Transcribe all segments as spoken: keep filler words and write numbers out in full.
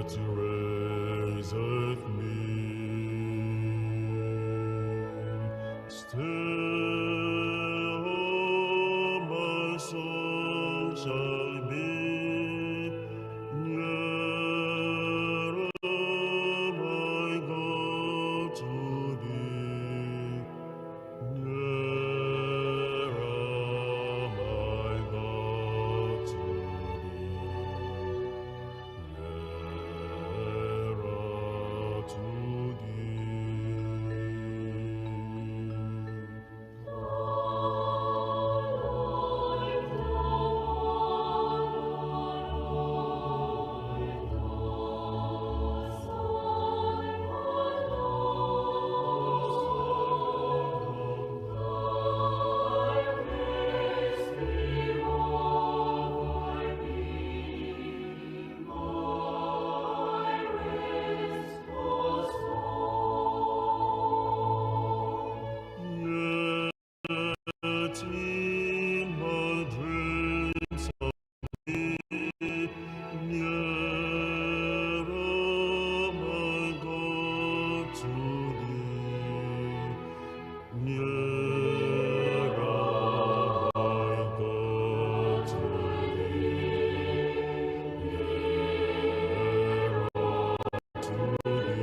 That raiseth me. Still my soul shall be nearer, my God, to thee. Nearer, my God, to thee. Nearer to thee. Yet in my dreams I nearer, my God, to thee. Nearer, my God, to thee. Nearer to thee.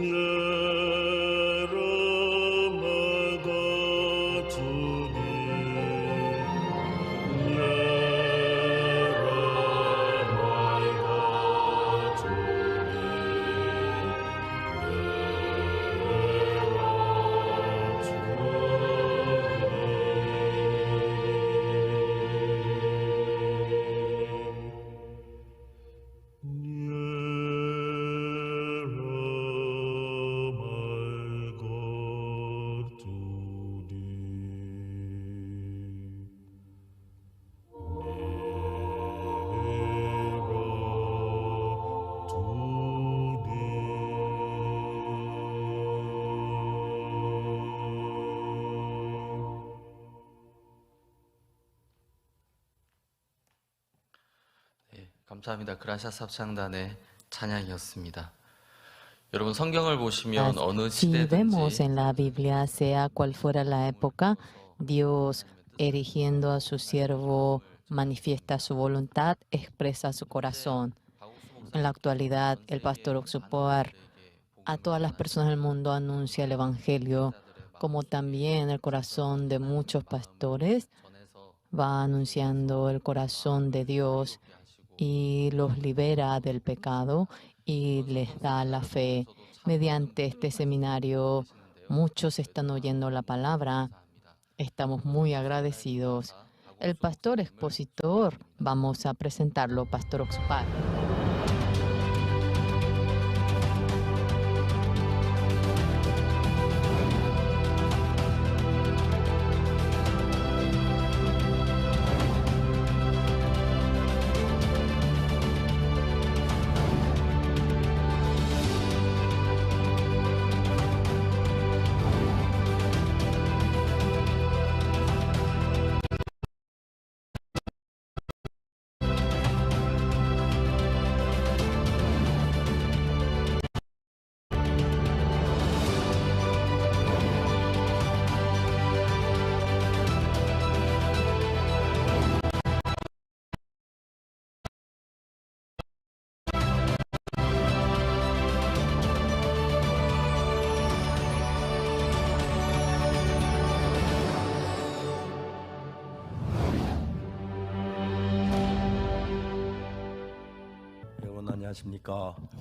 Nearer, my God, to thee. Nearer to thee. 네, 감사합니다. 그라시아스 합창단의 찬양이었습니다. 여러분, 성경을 보시면 어느 시대든지, si vemos en la Biblia, sea cual fuera la época, Dios, erigiendo a su siervo, manifiesta su voluntad, expresa su corazón. En la actualidad, el pastor Oxupar a todas las personas del mundo anuncia el evangelio, como también el corazón de muchos pastores va anunciando el corazón de Dios y los libera del pecado y les da la fe. Mediante este seminario, muchos están oyendo la palabra. Estamos muy agradecidos. El pastor expositor, vamos a presentarlo, Pastor Oxupar.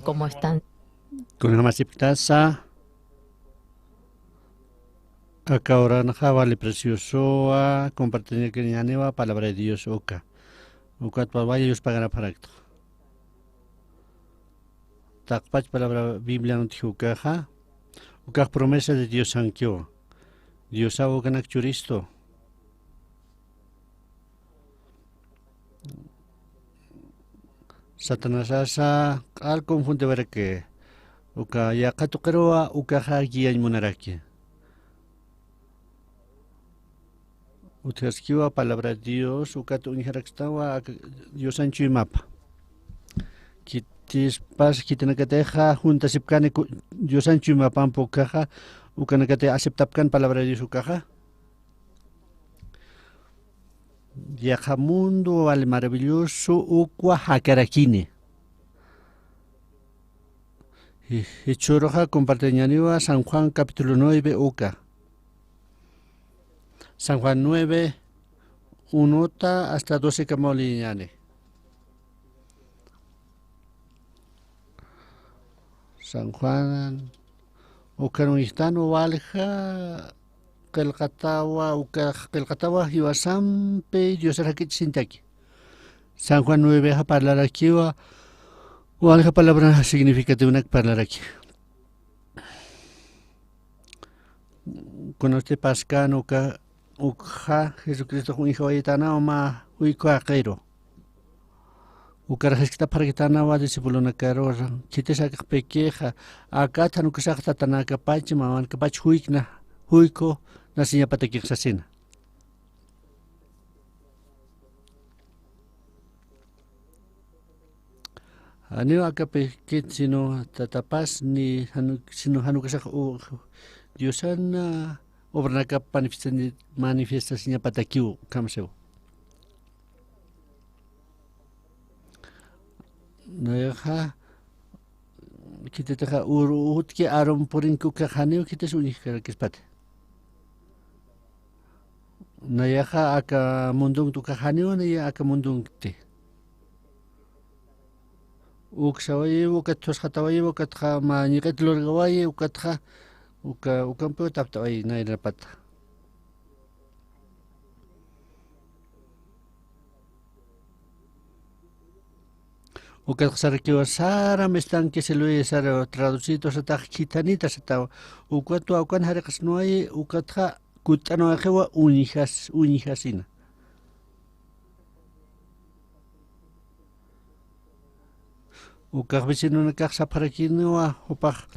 ¿Cómo están? Kunjamasipktasa, aka uranxa wali preciosowa compartiñakirñaniwa palabra de Dios uka. Ukatwa wali yuspagaraparakta. Taqpach palabra Biblian utji ukaxa, ukax promesa de Diosankiwa. Diosaw ukanak churistu. Satanasasa q'al confundiwaraki, uka yaqha tuqiruwa ukaxa guiañ munaraki. Utjaskiwa palabra Dios, ukat uñjarakstawa ak-, Diosan chuymapa. Khitispas khitinakatixa juntasipkani ku-, Diosan chuymapampa ukaxa, ukanakati aceptapkan palabra Dios ukaxa. Yaqha mundo wali maravilloso ukwa jakarakini. Ji-, jichhüruxa compartiñaniwa San Juan capítulo nueve uka. San Juan nueve, unota hasta doce kama liyñani. San Juan, ukan uñjtan walja qillqatawa, uka qillqatawa jiwasampi Diosar jak'achasintaki. San Juan nuevexa parlarakiwa, walja palabra significativonak parlaraki. Kunasti Pascan uka, ukxa Jesucristox uñjawaytanaw mä juykhu jaqiru. Ukar jiskt'apxarakitanawa discipulonakaru, khitis akxpikixa, akat jan ukasax tatanakapach, mamanakapach juykna, juykhu nasiñapatakix sasina. Janiw akapïkit, sino tatapas ni janu-, sino jan ukasax u-, Diosan, ah, obranakap manifestani-, manifestasiñapatakiw, kamsiw. Nayaxa, khititixa ur-, utki arum purinki ukax janiw khitis uñjkarakispati. Nayaxa aka mundunkti ukax janiw, naya aka mundunkti. Uksawayi, ukat thusxatawayi, ukatxa mä ñiq'it lurgawayi, ukatxa uka, ukampiw taptawayi, nayrapata. Ukatxa sarakiwa saram estanque Siloé sara traducido satax khithanita satawa. Ukatwa ukan jariqasnuwayi, ukatxa kutt'anwayixiwa uñjas-, uñjasina. Ukax vecinonakax sapxarakiniwa, jupax,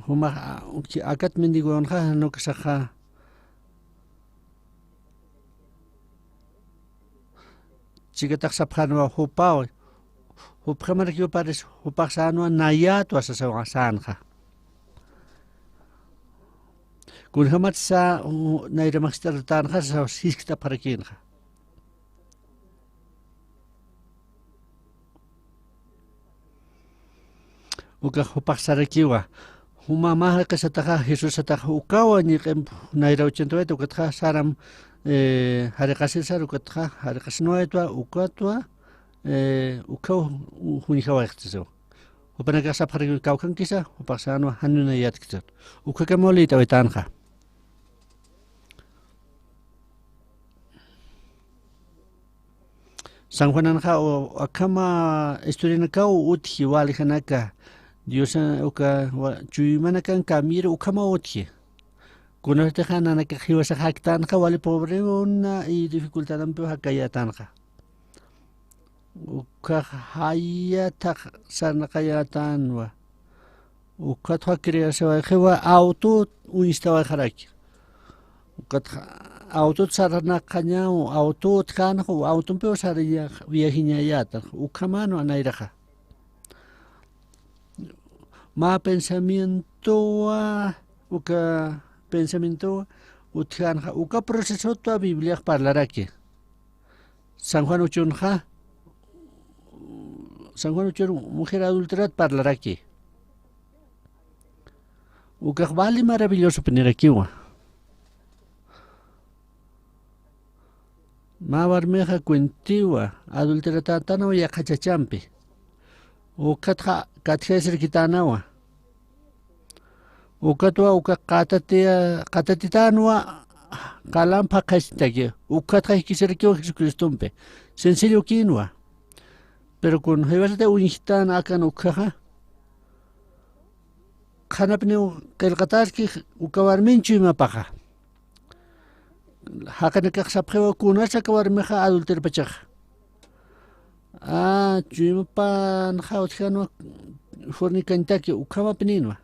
jumax, a-, uki-, akat mendigowanxa, jan ukasaxa. Chikatax sapxänwa jupaw, jupjamarakiw paris, jupax sänwa nayätwa sasawa sänxa. Kunjamat sa, u-, nayra majist'aratänxa sasaw jiskt'apxarakïnxa. Ukax jupax sarakiwa. Juma mä jariqasataxa Jesús sataxa ukawa ñiq'imp nayra ochenta ukatxa saram eh, jariqasir sar ukatxa, jariqasinwaytwa, ukatwa, eh, ukhaw juñjawayxtasiwa. Jupanakax sapxarakiw kawkhankisa, jupax sänwa janina yatkisar. Ukhakamaw liyt'awaytanxa. San Juananxa u-, akhama historianakaw utji, walijanaka, Diosa uka wa-, chuymanakan kamir ukhamaw utji. Kunatixa nanakax jiwasax jaktanxa wali pobrewna y dificultadampiw jakayätanxa. Ukhax jayathax sarnaqayätanwa. Ukatxa creasiwayxiwa auto uñstawayxaraki. Ukatxa autot sarnaqañaw, auto utjänxa, autompiw sarañax viajiñayätanxa. Ukhamänwa nayraxa. Mä pensamientowa, uka pensamientowa utjänxa, uka procesotwa Bibliax parlaraki. San Juan ochonxa, San Juan ochon mujer adulterat parlaraki. Ukax vali maravilloso pinirakiwa. Mä warmixa cuentiwa, adulteratätanwa yaqha chachampi. Ukatxa katjayasirkitänawa. Ukatwa uka qatati-, qatatitänwa qalamp jaqhaysitaki. Ukatxa jikisirakiwa Jesucristompi. Sencillokinwa. Pero kun jiwasati uñjtän akan ukhaxa, qhanapiniw qillqatäski uka warmin chuymapaxa. Jaqinakax sapxiwa kunasa aka warmixa adulterpachaxa. A, chuymapanxa utjänwa fornicañtaki, ukhamapinïnwa.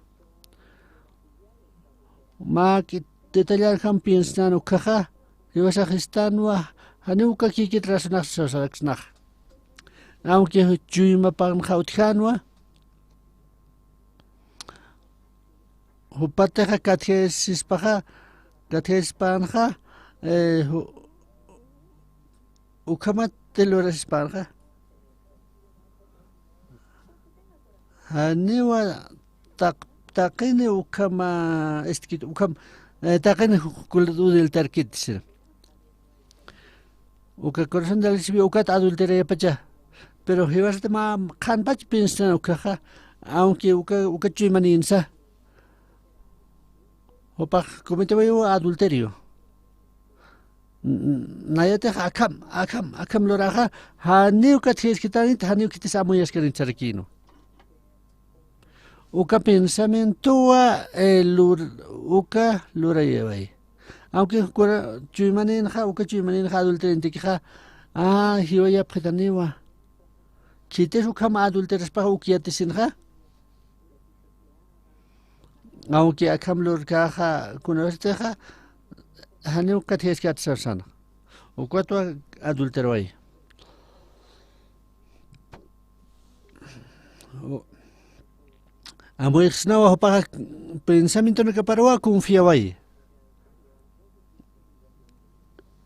Mä detallarjam piensnan ukhaxa, jiwasax istänwa, janiw uka kikit razonax sasaraksnaxa. Aunque chuymapanxa utjänwa, jupatixa katjayasispaxa, katjayasispanxa, eh, ju-, ukhamati lurasispanxa. Janiwa taq-, taqini ukhama, este, ukham, eh, taqini ju-, kul-, adulterkiti sir. Uka corazón de Alexis ukat adulterayapacha. Pero jiwasati mä qhanpach piensnan ukhaxa, aunque uka, uka chuymanïnsa. Jupax cometewayiwa adulterio. N-, nayatix akham, akham, akham luraxa, janiw katjayasktänit, janiw khitis amuyaskanit sarakïnwa. Uka pensamientowa, eh, lur-, uka lurayaway. Aunque kura-, chuymaninxa, uka chuymaninxa adulterantikixa, a, jiwayapxitaniwa. Khitis ukham adulteraspaxa uk yatisinxa. Aunque akham lurkaxa, kunawaytixa, janiw katjayaskäti sarsana. Ukatwa adulteroway. U-, amuyxsnawa jupaxa pensamientonakaparwa confiaway.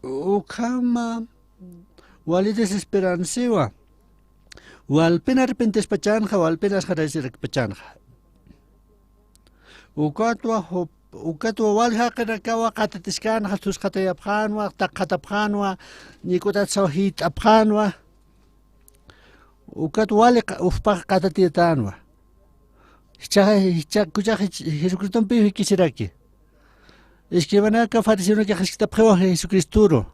Ukhama wali desesperansiwa. Walpin arrepentispachänxa, walpin asxarasirakpachänxa. Ukatwa jup-, ukatwa wal jaqinakawa qatatiskänxa, thusqatayapxänwa, taqxatapxänwa, ñik'utatsaw jit'apxänwa. Ukat wali qa-, ujpax qatatiyatänwa. Jichhaxa, jichha-, kuchaxa jich-, Jesucristompiw jikisiraki. Escribanaka fariseonakax jisktapxiwa Jesucristoru.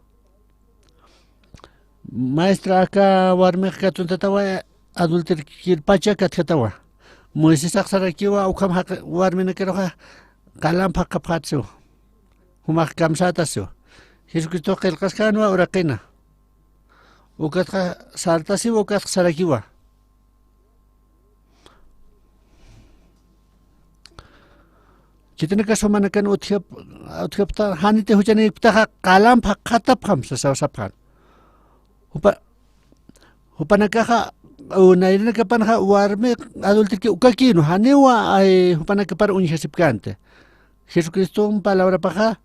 Maestra, aka warmix katuntatawa adulterkirpacha katjatawa. Moisesax sarakiwa ukham jaq-, warminakaruxa qalamp jaqapxätasiwa. Jumax kamsätasiwa. Jesucristox qillqaskänwa uraqina. Ukatxa sartasiwa, ukatxa sarakiwa. Khitinakax jumanakan utjap-, utjapta, janiti juchanïpktaxa qalamp jaqatapxam sasaw sapxän. Jupa-, jupanakaxa, u, nayranakapanxa warmi adulterki ukakïnwa, janiwa, ay, jupanakapar uñjasipkänti. Jesucriston palabrapaxa,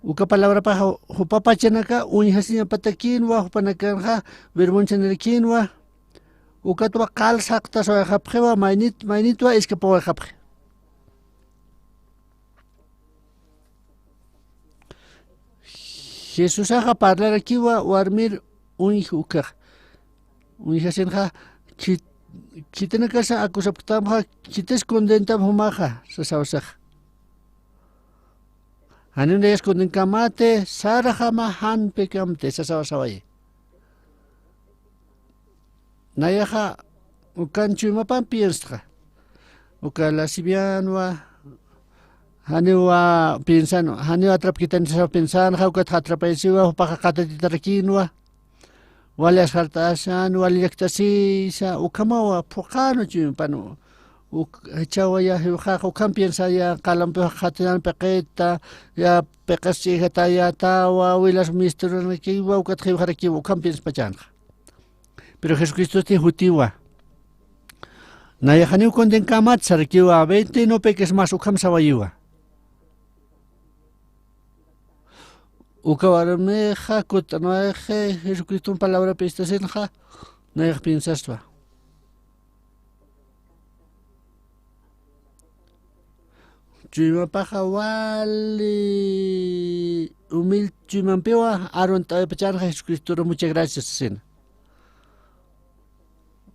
uka palabrapaxa jupapachanaka uñjasiñapatakïnwa, jupanakanxa vergonzanirakïnwa, ukatwa qal saqtasawayxapxiwa, maynit, maynitwa escapawayxapxi. Jesusaxa parlarakiwa warmir uñj ukax. Uñjasinxa, "Khit-, khitinakasa akusapktamxa, khitis condentam jumaxa", sasawasax. "Janiw nayas condenkamati, sarjama jan pekamti", sasawasawayi. Nayaxa ukan chuymapan pienstxa. Uka lascivianwa, janiwa piensan, janiw atrapkitan sasaw piensanxa, ukatxa atrapaysiwa, jupaxa qatatitarakinwa. Wali asxart'asan, wali llakt'asisa, ukhamawa phuqanwa chuymapan. Uk-, jichhawaya jiwxaxa, ukham piensaya, qalampiw qhatinan piqita, ya piqis ch'ijatayatawa, wilas misturanakiwa, ukat jiwxarakiwa, ukham pienspachanxa. Pero Jesucristosti jutiwa. Nayax janiw condenkamat sarakiwa, veinte no peques más ukham sawayiwa. Uka warmixa kut'anwayxi Jesucriston palabrapi istasinxa, nayax piensastwa. Chuymapaxa wali humil-, chuymampiwa arunt'awaypachanxa Jesucristora, muchas gracias sasina.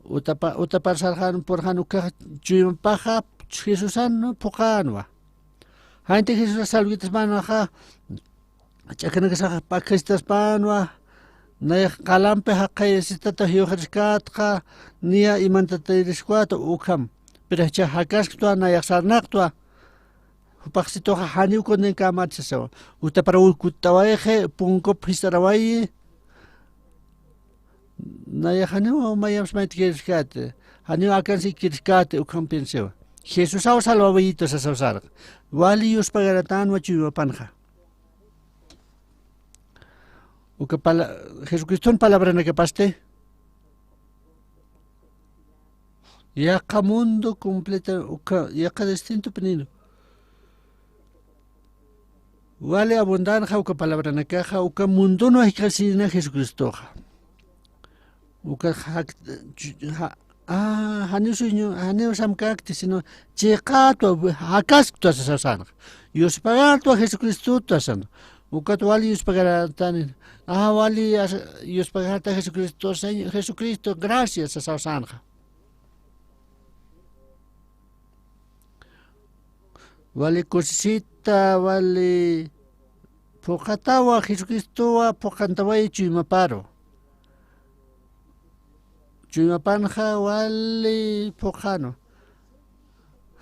Utapa-, utapar sarxan purxan ukax chuymapaxa Jesusan phuqanwa. Janti Jesusa salvitaspanxa, ch'akanakasax p'akjasitaspanwa, nayax qalampi jaqayasitata jiwxariskätxa, niya imantatayriskwata ukham. Pero jichha jakasktwa, nayax sarnaqtwa, jupaxsituxa janiw condenkämat sasawa. Utapar uy kutt'awayxi, punkup jist'arawayi, nayax janiw mayamps mayt'kiriskati, janiw akansikiriskati, ukham piensiwa. Jesusaw salvawayita sasaw sarqa. Wali yuspagaratanwa chuymapanxa. Uka pala-, Jesucriston palabranakapasti. Yaqha mundo completa, uka, yaqha distinto pinino. Wali abundanxa uka palabranakaxa, uka mundonwa jikxasina Jesucristoxa. Uka jak-, ch-, ja-, ah, janiw sueño, janiw samkakti, sino chiqatwa, jakasktwa sasasanxa. Yuspagartwa Jesucristotwa sana. Ukat wali yuspagartani. Ah, wali as-, yuspagarta Jesucristo, Señor Jesucristo, gracias sasasanxa. Wali kusisita, wali phuqatawa, Jesucristowa phuqantaway chuymaparu. Chuymapanxa wali phuqanu.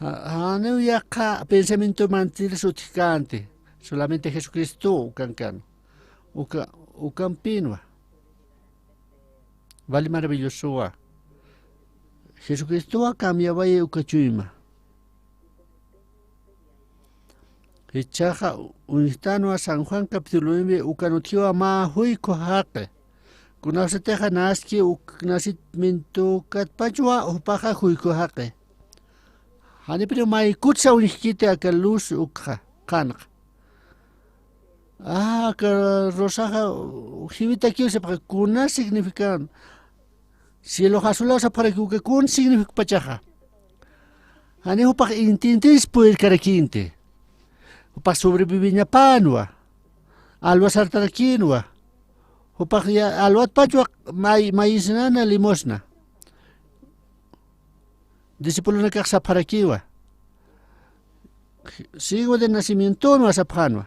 Ja-, janiw yaqha pensamiento mantiris utjkänti. Solamente Jesucristo ukan kan. Uka, ukampinwa. Wali maravillosowa. Jesucristowa cambiaway uka chuyma. Jichhaxa uñjtanwa San Juan capítulo nueve, ukan utjiwa mä juykhu jaqi. Kunasatixa naski uk-, nacimiento katpachwa jupaxa juykhu jaqi. Janipiri maykutsa uñjkiti aka luz ukxa, qhanqa. Ah, aka rosaxa jiwitakiw sapxi, kuna significan. Cielo jasulaw sapxaraki uka kun significpachaxa. Jani jupax intintis puyirkarakinti. Jupax sobreviviñapanwa. Alwa sartarakinwa. Jupax ya-, alwatpachwa may-, mayisnana limosna. Discipulonakax sapxarakiwa. Ciego de nacimientonwa sapxanwa.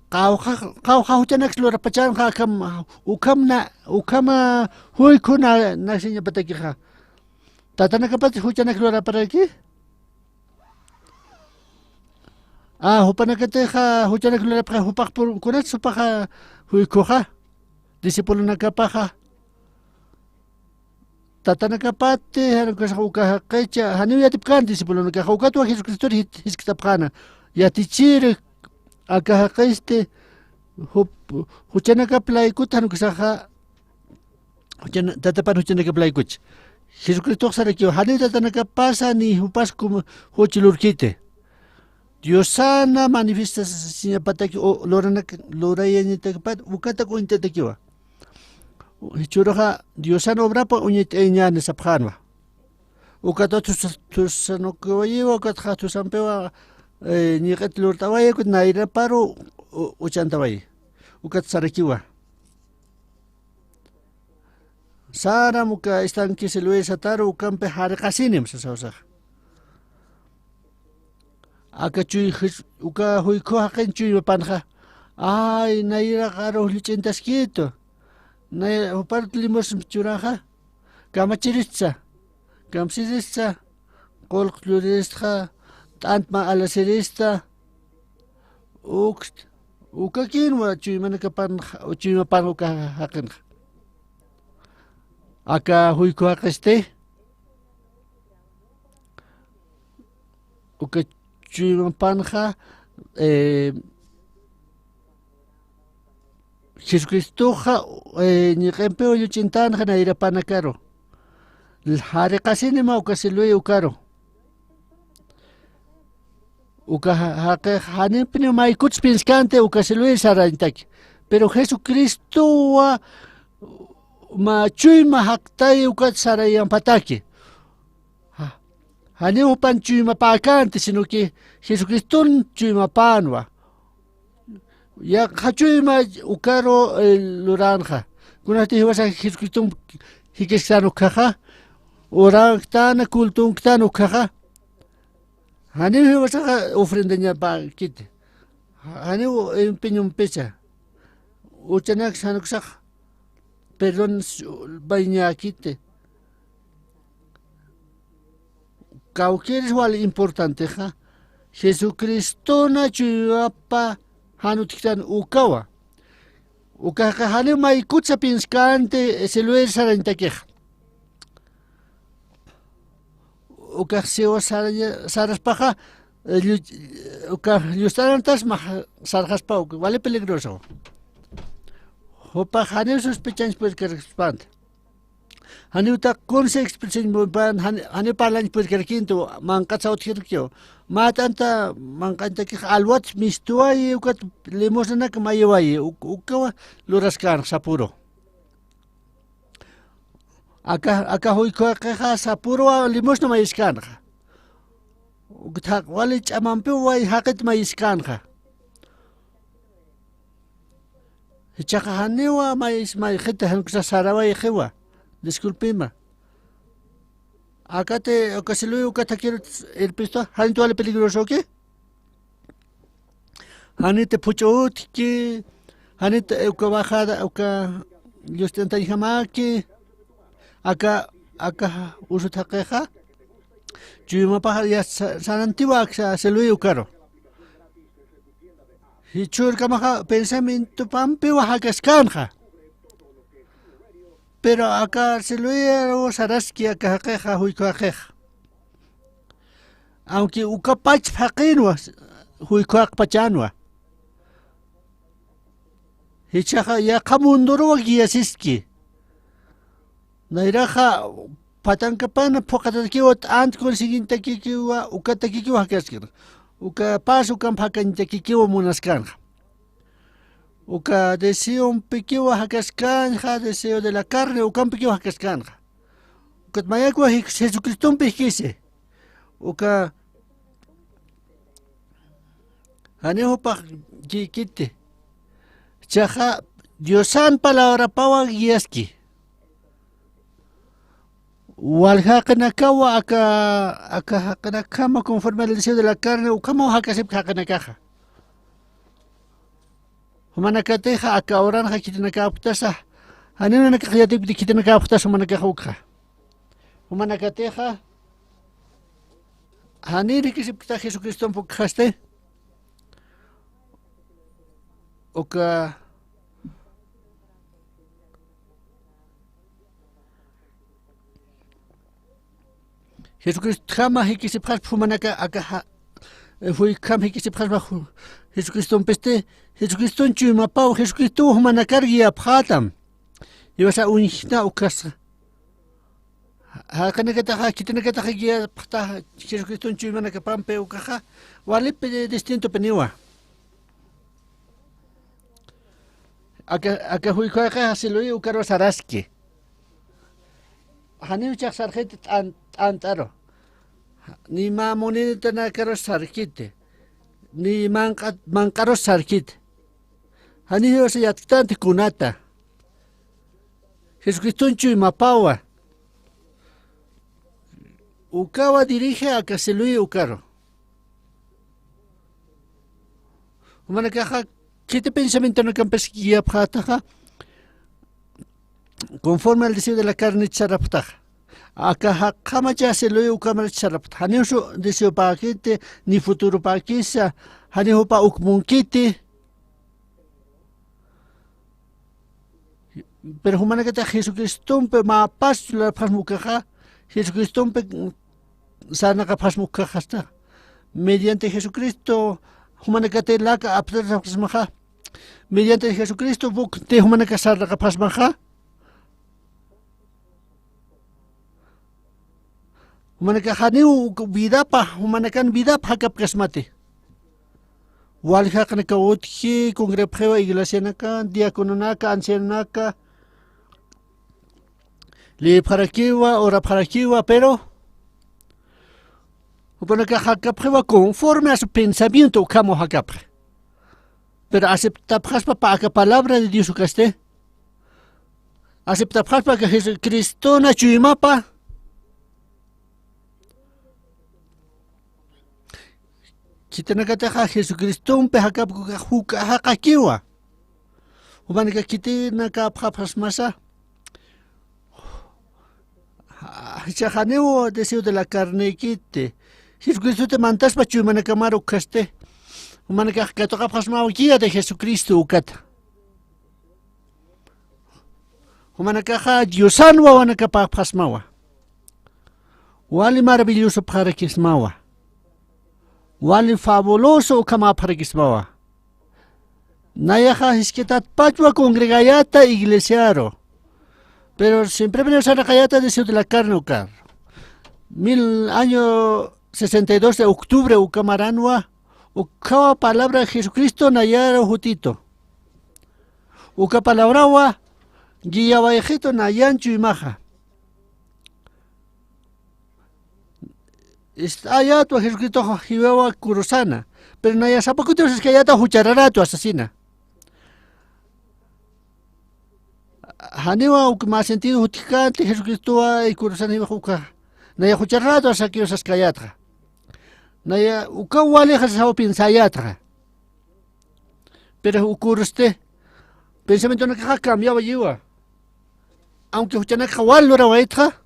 Qawqha, qawqha juchanaks lurapachanxa akham, ukham na, ukhama juykhuna naksiñapatakixa. Tatanakapat juchanak luraparaki. Ah, jupanakatixa juchanak lurapxa jupax pur-, kunats jupaxa juykhuxa. Discipulonakapaxa. Tatanakapati, jan ukasax uka jaqicha, janiw yatipkän discipulonakaxa, ukatwa Jesucristor jit-, jisktapxäna. Yatichiri aka jaqisti, jup-, juchanakap laykut jan ukasaxa, juchana-, tatapan juchanakap laykuch. Jesucristox sarakiw, janiw tatanakapasa ni jupas kum-, juch lurkiti. Diosana manifestasiñapataki o luranak-, lurayañatakipat ukatak uñt'atakiwa. Jichhüruxa Diosana obrapa uñt'ayañäni sapxänwa. Ukatwa thusa-, thusanukiwayiwa, ukatxa thusampiwa, eh, ñiq'it lurt'awayi, ukat nayraparu u-, uchantawayi. Ukat sarakiwa. Saram uka estanque Siloé sataru ukampi jariqasinim sasawsaxa. Aka chuy jis-, uka juykhu jaqin chuymapanxa. Ay, nayrax arux lluch'intaskitu. Nay, jupar limosna churaxa. Kamachiristsa. Kamsiristsa. Qullq lluriristxa. T'antma alasirista. Ukst. Ukakinwa chuymanakapan, chuymapan uka jaqinxa. Aka juykhu jaqisti. Uka chuymapanxa, eh, Jesucristoxa, eh, ñiq'impiw lluch'intanxa nayrapanakaru. Jariqasinima uka Siloé ukaru. Uka ja-, jaqix janipni maykuts pinskanti uka Siloé sarañtaki. Pero Jesucristowa mä chuyma jaqtay ukat sarayampataki. Ja-, janiw jupan chuymapäkänti, sino que Jesucriston chuymapänwa. Yaqha chuyma ukaru, eh, luranxa. Kunasti jiwasa Jesucriston jikisktan ukhaxa, oranktan, cultonktan ukhaxa. Janiw jiwasaxa ofrendañapäkiti. Janiw empeñompicha. Uchanak sanuksax perdón s-, bayñäkiti. Kawkïris wal importantexa, Jesucristona chuymapa jan utjktan ukawa. Ukaxa janiw maykutsa pinskanti Siloé sarañtakixa. Ukax siwa saraña-, saraspaxa, eh, lluch-, ukax llust'anantasma sarxaspa, uka wali peligroso. Jupax janiw sospechañs purirkaspanta. Janiw taq kunsa expresión mupan, jan-, janiw parlañs purirkarkintu, manq'atsa utjirkiw. Mä t'anta manq'añtakix alwat mistuwayi, ukat limosnanak mayiwayi, uk-, ukawa luraskänxa sapuru. Aka, aka juykhu jaqixa sapuruwa limosna mayiskänxa. Ukat jaq wali ch'amampiw way jaqit mayiskänxa. Jichhaxa janiwa mayis, mayxita, jan uksa sarawayxiwa. Disculpima. Akati, uka Siloé uka thakiru irpistu, janit wali peligrosoki. Janit phuch'utki, janit, eh, uka bajada, uka llust'antañjamaki, aka, aka usut jaqixa, chuymapax ya sa-, sanantiwa aksa Siloé ukaru. Jichhürkamaxa pensamientopampiwa jakaskänxa. Pero aka Siloéru saraski aka jaqixa, juykhu jaqixa. Aunque uka pachpa jaqinwa, juykhu jaqpachanwa. Jichhaxa yaqha mundoruwa guiasiski. Nayraxa patankapana phuqatatakiwa t'ant consiguientakikiwa, ukatakikiwa jakaskänxa. Uka paz ukamp jakañtakikiwa munaskänxa. Uka deseompikiwa jakaskänxa, deseo de la carne, ukampikiwa jakaskänxa. Ukat mayakwa Jes-, Jesucristompi jikisi. Uka janiw jupax ki-, kiti. Jichhaxa Diosan palabrapawa guiaski. Walja jaqinakawa aka, aka jaqinakjama conforme al deseo de la carne, ukhamaw jakasipki jaqinakaxa. Jumanakatixa aka uranxa khitinakäpktasa, janiw nanakax yatipkti khitinakäpktasa jumanakax ukxa. Jumanakatixa, janiw jikisipkta Jesucristomp ukxasti. Uka Jesucristjama jikisipxaspa jumanaka aka ja-, eh, juykjam jikisipxaspa ju-, Jesucristompisti, Jesucriston chuymapaw, Jesucristow jumanakar guiapxätam. Jiwasa uñjtna ukasa. Ja-, jaqinakataxa, khitinakataxa guiapxta Jesucriston chuymanakapampi ukaxa, walipi distintupiniwa. Aka, aka juykhu jaqixa Siloé ukaru saraski. Janiw jichhax sarxiti t'an-, t'ant'aru. Ni mä munitanakaru sarkiti. ni manq'a-, manq'arus sarkit. Janiw jiwasa yatktanti kunata. Jesucriston chuymapawa. Ukawa dirige aka cieloy ukaru. Jumanakaxa, khiti pensamientonakampis guiapxätaxa, conforme al deseo de la carne sarapxtaxa. Aka jaqjamacha cieloy ukamarach sarapxta. Janiw su deseopäkiti, ni futuropäkisa, janiw jupa uk munkiti. Pero jumanakatix Jesucristompi mä pas lurapxasma ukaxa, Jesucristompi sarnaqapxasma ukaxa hasta. Mediante Jesucristo, jumanakatix laka aptarapxasmaxa. Mediante Jesucristo, bukti jumanakax sarnaqapxasmaxa. Jumanakax janiw vidapa, jumanakan vidap jakapkasmati. Wali jaqinakaw utji, congregapxiwa iglesianakan, diacononaka, ancianonaka, liyipxarakiwa, orapxarakiwa, pero jupanakax jakapxiwa conforme a su pensamiento ukhamaw jakapxi. Pero aceptapxaspa pä aka palabra de Dios ukasti. Aceptapxaspa aka Jesucristona chuymapa. Khitinakatixa Jesucristompi jakapki ukax juk'a jaqakiwa. Jumanakax khitinakapxapxasmasa. Jichhax janiw deseo de la carnekiti. Jesucristoti mantaspa chuymanakamar ukhasti. Jumanakax katuqapxasmawa guía de Jesucristo ukata. Jumanakaxa Diosan wawanakapxasmawa. Wali maravillosopxarakismawa. Wali fabuloso ukhamäpxarakismawa. Nayaxa jisk'itatpachwa congregayäta iglesiaru. Pero siempre sarnaqayäta deseo de la carne ukar. Mil año sesenta y dos de octubre uka maranwa, ukkhawa palabra Jesucristo nayaru jutitu. Uka palabrawa guiawayxitu nayan chuymaxa. Ist'ayätwa Jesucristoxa jiwawa kurusana. Pero naya sapa kutiw saskayäta juchararätwa sasina. Janiwa uk mä sentido jutjkänti Jesucristowa y kurusana jiwax uka. Naya juchararätwa sakiw saskayätxa. Naya ukaw walixa sasaw piensayätxa. Pero uk urusti pensamientonakaxa cambiawayiwa. Aunque juchanakax wal lurawaytxa,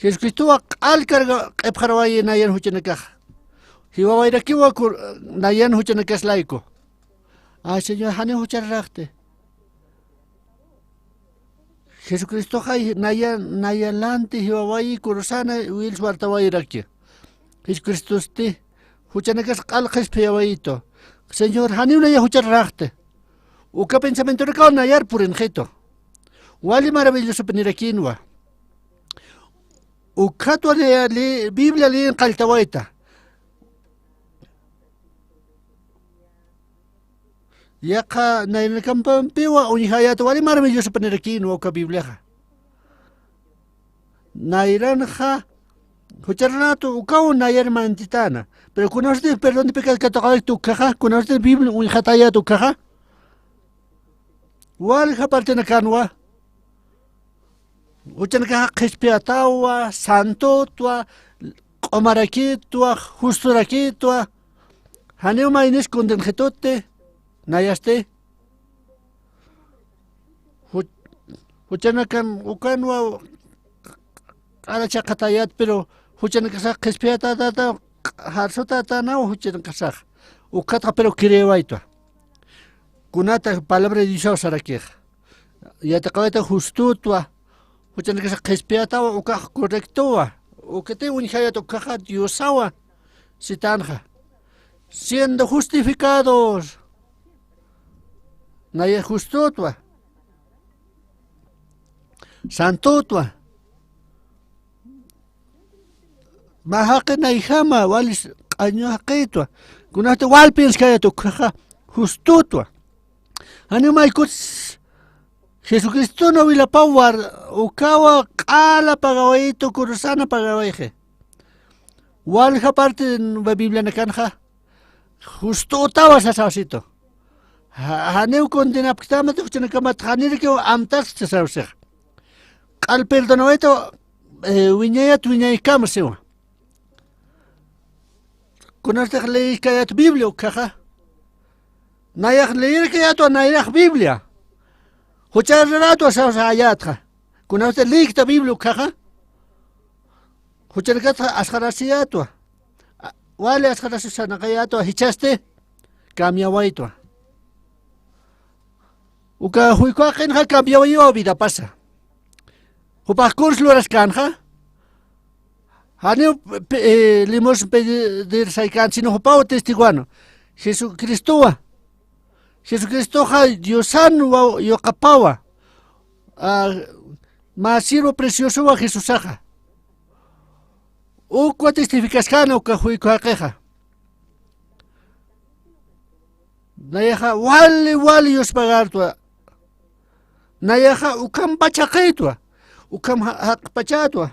Jesucristowa q'al karga q'ipxarawayi nayan juchanakaxa. Jiwawayrakiwa kur-, nayan juchanakas layku. Ay, Señor, janiw juchararaxti. Jesucristoxa naya, naya lanti jiwawayi kurusana wil suwartawayraki. Jesucristosti juchanakas q'al qhispiyawayitu. Señor, janiw naya juchararaxti. Uka pensamientonakaw nayar purinxitu. Wali maravillosopinirakïnwa. Ukhatwa naya li-, Biblia liyin qalltawayta. Yaqha nayranakampiwa uñjayäta wali maravillosopinirakïnwa uka Bibliaxa. Nayranxa juchararatu ukaw nayar mantitäna. Pero kunawsti perdón de pecado katuqawayta ukkhaxa, kunawsti Biblia uñjatayäta ukkhaxa. Walja partenakanwa. Juchanakaxa qhispiyatawa, santotwa, q'umarakitwa, justorakitwa. Janiw maynis condenxituti, nayasti. Ju-, juchanakan ukanwa q'ara chaqatayät, pero juchanakasax qhispiyatätäta, jarsutätänaw juchanakasax. Ukatxa pero creewaytwa. Kunata palabra de Diosaw sarakixa. Yatiqawayta justotwa, juchanakasax qhispiyatawa, ukax correctowa, ukati uñjayät ukkhaxa Diosawa sitanxa. Siendo justificados. Naya justotwa. Santotwa. Mä jaqi nayjama, walis q'añu jaqitwa. Kunasti wal pienskayät ukkhaxa justotwa. Janiw maykuts Jesucristona wilapaw war-, ukawa q'ala pagawayitu, kurusana pagawayxi. Walja parte Biblianakanxa, Justo utawa sasawsitu. Ja-, janiw condenapktamati, juchanakamat janirakiw amtaskta sasawsixa. Q'al perdonawayta, eh, wiñayat wiñaykama siwa. Kunastix leyiskayat Biblia ukhaxa. Nayax leyirkayatwa nayrax Biblia. Juchar ruratwa sawsayatxa. Kunastix leyikta Biblia ukhaxa. Jucharkatxa asxarasiyatwa. A, wali asxarasi sanaqayatwa, jichhasti cambiawaytwa. Uka juykwa qinxa cambiawayiwa vidapasa. Jupax kurs luraskänxa. Janiw pe-, eh, limosna pedir saykän, sino jupaw testiguwan. Jesucristowa. Jesucristoxa Diosanwa yuqapawa. Ah, mä siervo preciosowa Jesusaxa. Ukwa testificaskän uka juykwa jaqixa. Nayaxa wali, wali yuspagartwa. Nayaxa ukham pachaqitwa. Ukham ja-, jaqpachatwa.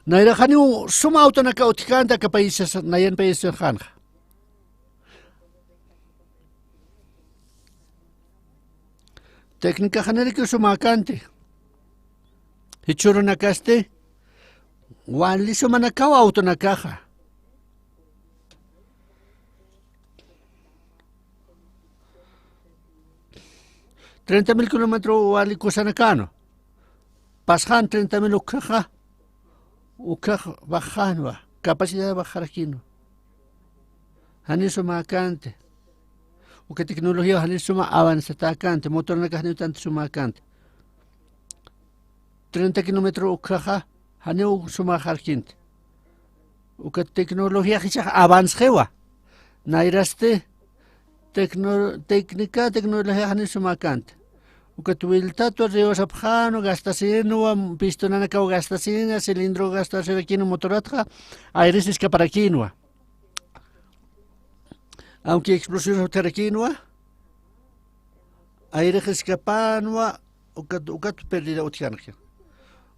Nayraxaniw suma awtonaka utjkänti aka paisas, nayan paisas janxa. Técnica janiraki sumäkänti. Jichhürunakasti wali sumanakaw awtonakaxa. Treinta mil kilómetro wali kusanakänu. Pasxan treinta mil ukhaxa, ukhax bajänwa, capacidad bajarakïnwa. Janiw sumäkänti. Uka tecnología janiw suma avanzatäkänti, motornakax janiw tanto sumäkänti. Treinta kilómetro ukhaxa, janiw sumaxarkïnti. Uka tecnología jichhax avanzxiwa. Nayrasti tecno-, técnica, tecnología janiw sumäkänti. Ukat wiltatwa, rewasapxänwa, gastasinwa, pistonanakaw gastasina, cilindro gastasirakïnwa motoratxa, aires escaparakïnwa. Aunque explosiones utjarakïnwa, airix escapänwa, ukat, ukat pérdida utjkänxa.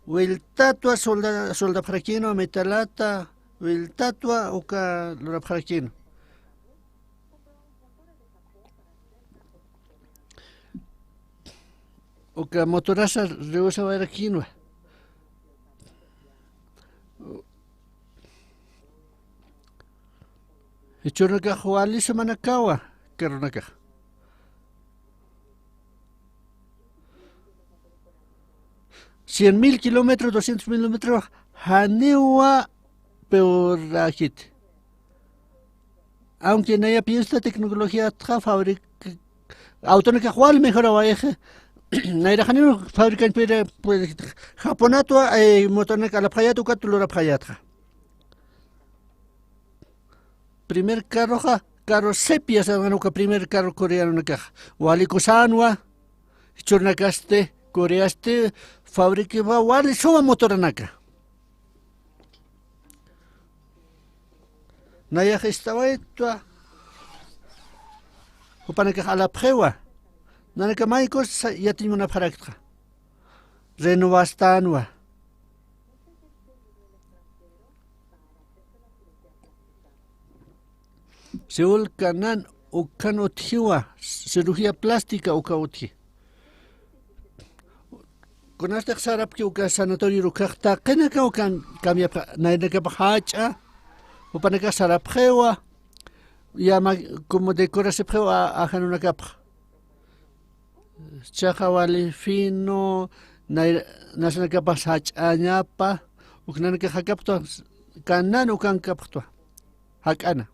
Wiltatwa solda-, soldapxarakïnwa, metalata, wiltatwa uka lurapxarakïnwa. Uka motorasa rewasawayrakïnwa. Jichhürunakax wali sumanakawa, carronakax. Cien mil kilómetros, doscientos mil kilómetros, janiwa peorakiti. Aunque naya piensa tecnología atxa fabric-, autonakax wal mejorawayxi, nayra janiw fabricañpira, pues, Japonatwa, eh, motornak alapxayat, ukat lurapxayatxa. Primer carroxa, carro sepia, sargan uka primer carro coreanonakax. Wali kusänwa, jichhürunakasti, Coreasti, fabricawa wali suma motoranaka. Nayax ist'awaytwa, jupanakax alapxiwa, nanaka maykus sa-, yatiñ munapxaraktxa. Renovastänwa. Seúl Canán ukhan utjiwa, cirugía plástica ukha utji. Kunastix sarapki uka sanatorio ukhax taqinakaw cam-, cambiapxa, nayrunakapax jach'a, jupanakax sarapxiwa, yama, como decorasipxiwa a-, ajanunakapxa. Chaqa wali fino, nay-, nasanakapax jach'añapa, uknanakax jakapxtwa, Canán ukankapxtwa, jak'ana.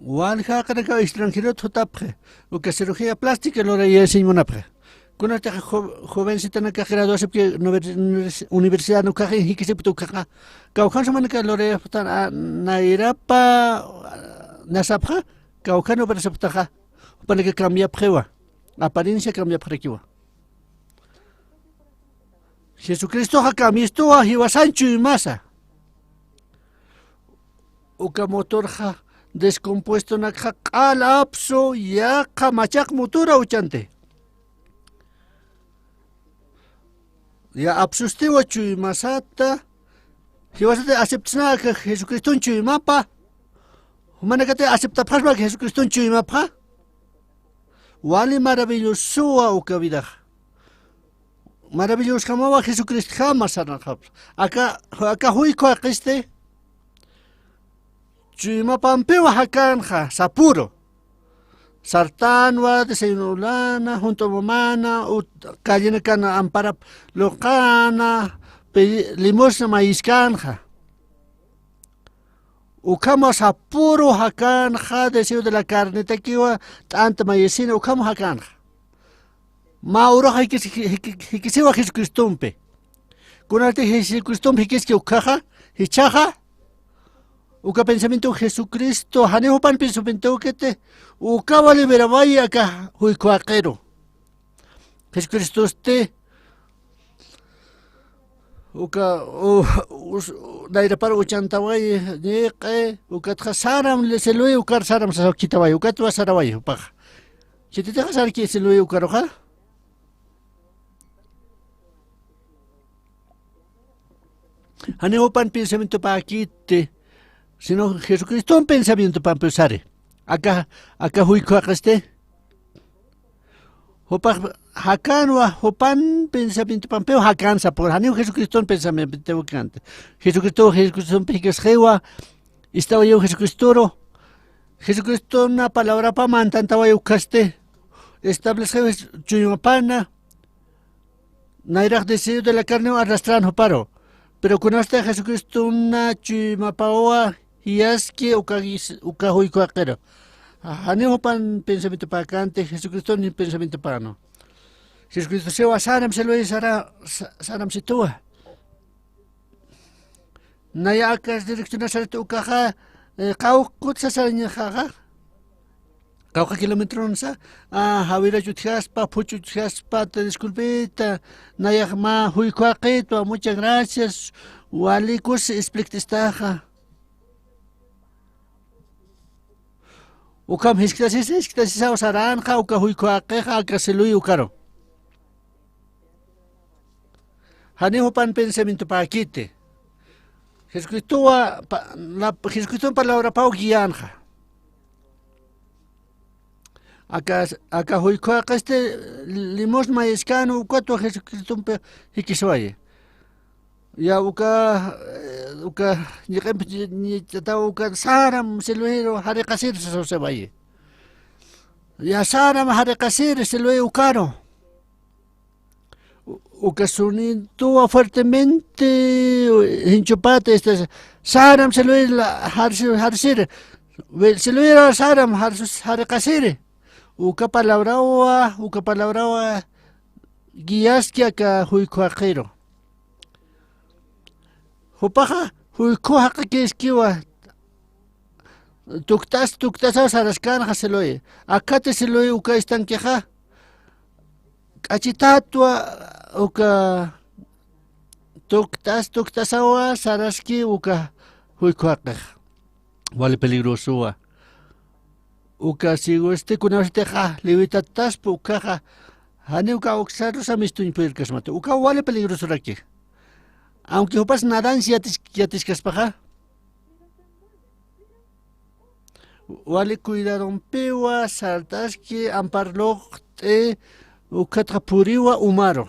Wal jaqinakaw extranjerot jutapxi, uka cirugía plástica lurayasiñ munapxi. Kunatix jo-, jovencitanakax graduasipki univer-, univers-, universidad ukhaxin jikisipkta ukhaxa, kawkhan sumanaka lurayapxtan, a, nayrapa, a, nasapxa, kawkhan operasipktaxa, jupanaka cambiapxiwa, apariencia cambiapxarakiwa. Jesucristoxa cambiastuwa, jiwasañ chuymasa. Uka motorxa descompuestonakxa q'al apsu, yaqha machaq motora uchanti. Ya apsustiwa chuymasata, Jiwasati aceptasna aka Jesucriston chuymapa. Jumanakati aceptapxasma aka Jesucriston chuymapxa. Wali maravillosowa uka vidaxa. Maravillosjamawa Jesucristjama sarnaqapsa. Aka, aka juykhu jaqisti. Chuymapampiwa jakanxa, sapüru. Sartanwa, desayuno ulana, junt'u mamana, ut-, callinakan amparap luqana, pe-, limosna mayiskanxa. Ukhama sapüru jakanxa, deseo de la carnetakiwa, t'ant mayisina, ukhama jakanxa. Mä uruxa jikis-, jiki-, jikisiwa Jesucristompi. Kunati Jesucristompi jikiski ukkhaxa, jichhaxa, uka pensamiento Jesucristo, janiw jupan pensamiento ukiti, ukawa liberawayi aka juykhu jaqiru. Jesucristosti, uka, u-, us-, nayrapar uchantawayi, ñiq'i, ukatxa saram li-, siluwi ukar saram sasaw khithawayi, ukatwa sarawayi, jupaxa. Khititixa sarki siluwi ukaruxa. Janiw jupan pensamientopäkiti, sino Jesucriston pensamientopampiw sari. Aka, aka juykhu jaqisti. Jupax jakanwa, jupan pensamientopampiw jakan sapüru. Janiw Jesucriston pensamientow jakanti. Jesucristo, Jesucristompi jikisxiwa, istawayiw Jesucristoru. Jesucristona palabrapa mantantawayi ukkasti. Establesxiw chuymapana. Nayrax deseo de la carnew arrastran juparu. Pero kunasti Jesucristona chuymapawa jiyaski uka gis-, uka juykhu jaqiru. Janiw jupan pensamientopäkänti, Jesucriston pensamientopänu. Jesucristo siwa saram siluwi sara-, sa-, saram situwa. Naya aka direccionar sarita ukaxa, eh, qawqha kut sasarañaxaxa. Qawqha kilómetronsa, ah, jawirach utjaspa, phuch utjaspa, te disculpita, nayax mä juykhu jaqitwa, muchas gracias, wali kusi explikt'istaxa. Ukham jiskt'asisa, jiskt'asisaw saranxa, uka juykhu jaqixa, aka siluwi ukaru. Janiw jupan pensamientopäkiti. Jesucristowa, pa-, la, Jesucristowa palabrapaw guianxa. Aka, aka juykhu jaqisti limosna mayiskan ukatwa Jesucristompi jikisiwayi. Ya uka, eh, uka, ñiq'impi ñi-, ñich'ataw uka saram siluwiru jariqasir sasaw siwayi. Ya saram jariqasir siluwi ukaru. U-, uka sonidowa fuertemente, jinchupata, este, saram siluwi la, jarsi-, jarsiri. Wi-, siluwira saram jarsus-, jariqasiri. Uka palabrawa, uka palabrawa guiaski aka juykhu jaqiru. Jupaxa juykhu jaqikïskiwa. Tukt'as, tukt'asaw saraskanxa siluwi. Akhati siluwi uka estanquexa. K'achitatwa uka tukt'as, tukt'asawa saraski uka juykhu jaqixa. Wali peligrosowa. Uka ciego este kunawsitixa levitataspa ukaxa, janiw kawksarusa mistuñ purirkasmata. Uka wali peligrosoraki. Aunque jupas nadansi yatis-, yatiskaspaxa. Wali cuidadumpiwa, sartaski, ampar luqt'i, ukatxa puriwa umaru.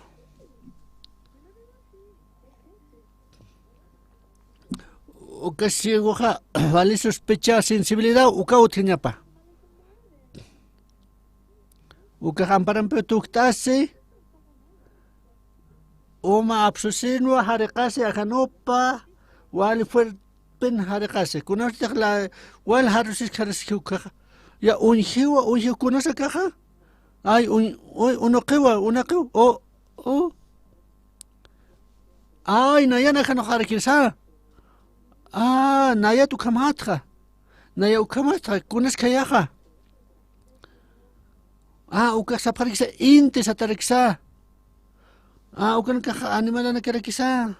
Uka ciegoxa, wali sospecha sensibilidad, uka utjañapa. Ukax amparampiw tukt'asi, uma apsusinwa, jariqasi, ajanupa, wali fuertepin jariqasi. Kunasatix la, wali jarusiski, jarusiski ukaxa. Ya uñjiwa, uñjiw kunasa akaxa. Ay, uñ-, uy, unuqiwa, unaqiw, o, o. Ay, nayan ajanux jarakirsa. A, nayat ukhamatxa. Naya ukhamatxa, kunas khayaxa. A, ukax sapxarakisa, inti satarakisa. A, ukanakax animalanakarakisa.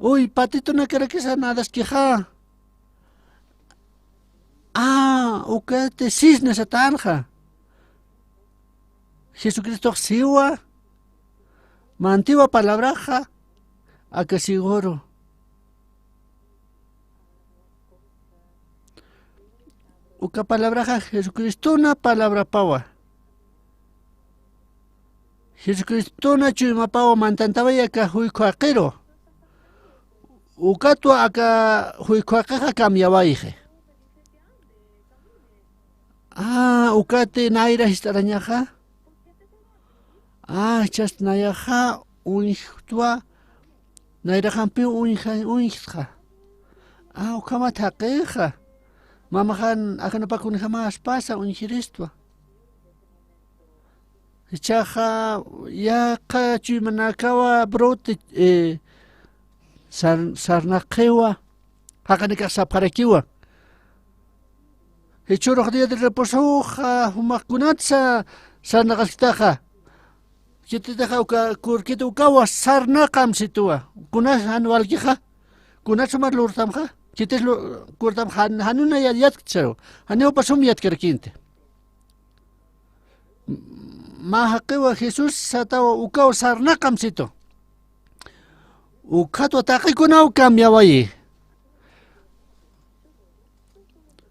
Uy, patitunakarakisa nadaskixa. A, ukati cisne satanxa. Jesucristox siwa, mantiwa palabraxa, Aka seguro. Uka palabraxa Jesucristona palabrapawa. Jesucristona chuymapawa mantantaway aka juykhu jaqiru. Ukatwa aka juykhu jaqixa cambiawayxi. Ah, ukati nayra jist'arañaxa. Ah, chast nayaxa uñjtwa, nayraxampiw uñja-, uñjtxa. Ah, ukhamat jaqixa. Mamaxan akanapa kunjamaspasa uñjiristwa. Jichhaxa yaqha chuymanakawa brote, eh, sar-, sarnaqxiwa, jaqinakax sapxarakiwa. Jichhürux día de reposoxa, jumax kunatsa sarnaqasktaxa. Khititixa uka, kurkit ukawa sarnaqam situwa. Kunas jan walkixa, kunas suma lurtamxa, khitis lu-, kurtamxa, jan-, januna ya-, yatktisaru. Janiw jupa sum yatkarakïnti. Mä jaqiwa Jesús satawa ukaw sarnaqam situ. Ukhatwa taqikunaw cambiawayi.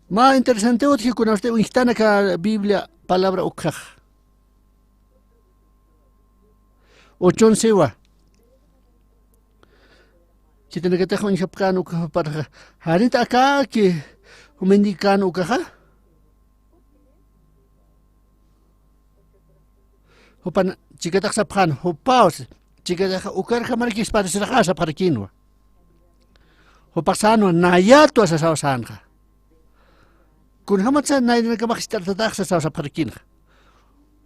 Mä interesante utji kunasti uñjtanaka Biblia palabra ukhax. Uchun siwa. Khitinakatix uñjapkän uka juparxa. Janit akaki jumindikan ukaxa. Jupan chikatax sapxän, jupaw, chikatax ukarjamarakisparisiraxa sapxarakïnwa. Jupax sänwa, nayatwa sasaw sänxa. Kunjamatsa nayranakamax jist'artatax sasaw sapxarakïnxa.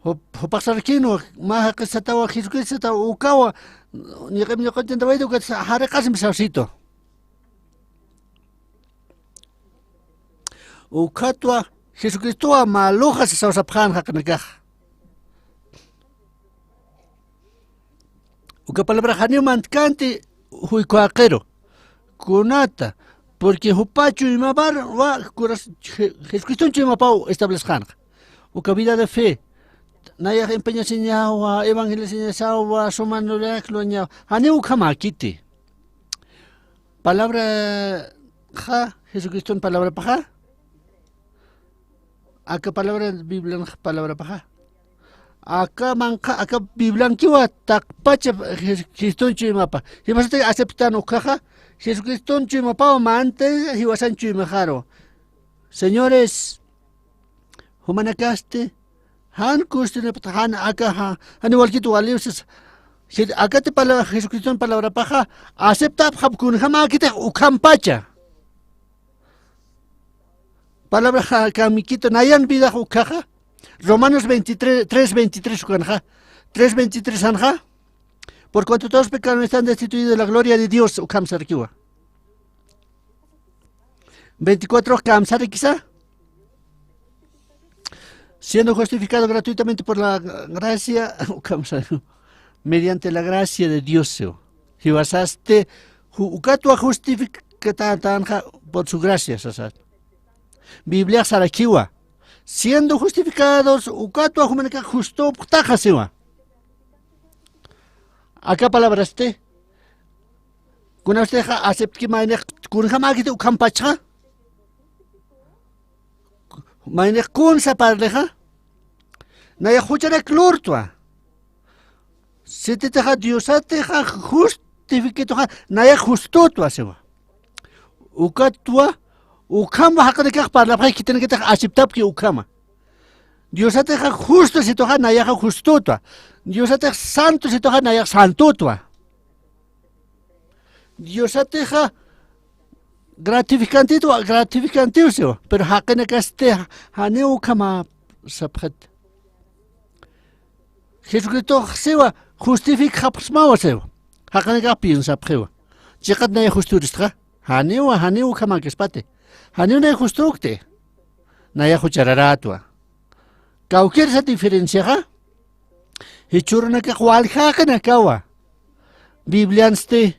Jup-, jupax sarakïnwa, mä jaqis satawa, Jesucristo satawa, ukawa, ñiq'im ñiq'itantawayta ukat jariqasmi sawsitu. Ukhatwa Jesucristowa maluxa sasaw sapxän jaqinakax. Uka palabra janiw mantkanti juykhu jaqiru. Kunata, porque jupa chuymapar wa kuras Je-, Jesucriston chuymapaw establesxänxa. Uka vida de fe, nayax empeñasiñawa, evangeliasiñasawa, suma lurañawa, janiw ukhamäkiti. Palabraxa, Jesucriston palabrapaxa. Aka palabra, Biblianx palabrapaxa. Aka manqha, aka Bibliankiwa taqpacha Jes-, Criston chuymapa. Jiwasati aceptan ukhaxa, Jesucriston chuymapaw mantay jiwasan chuymaxaru. Señores, jumanakasti, jan kustinipta, jan aka, ja-, jan igualkit waliw sas. Si akati pala-, Jesucriston palabrapaxa, aceptapxam kunjamäkitix ukhampacha. Palabra ja-, kamikito, nayan vidax ukhaxa. Romanos veintitrés, tres veintitrés ukanxa. Tres veintitrés anxa. Por cuanto todos pecaron, están destituidos de la gloria de Dios, ukham sarkiwa. Veinticuatro kamsarikisa. Siendo justificado gratuitamente por la gracia, ukham sa-, mediante la gracia de Dios, seo. Jiwasasti, ju-, ukatwa justificatanxa por su gracia, sasa. Biblia sarakiwa. Siendo justificados, ukatwa jumanakax justupxtaxa siwa. Aka palabrasti, kunapstixa aceptki maynix kunjamäkiti ukhampachxa. Maynix kunsa parlixa. Nayax jucharak lurtwa. Sititixa Diosatixa justifiquituxa, nayax justutwa siwa. Ukatwa, ukhama jaqinakax parlapxay khitinakatix aceptapki ukhama. Diosatixa justo situxa, nayaxa justutwa. Diosatix santo situxa, nayax santutwa. Diosatixa gratificantitwa, gratificantiw siwa, pero jaqinakasti janiw ukhama sapxit. Jesucristox siwa, justificxapxsmawa siwa. Jaqinakax piensapxiwa. Chiqat nayax justuristxa. Janiwa, janiw ukhamäkispati. Janiw nayax justukti. Nayax juchararätwa. Kawkïrsa diferenciaxa. Jichhürunakax walja jaqinakawa. Bibliansti.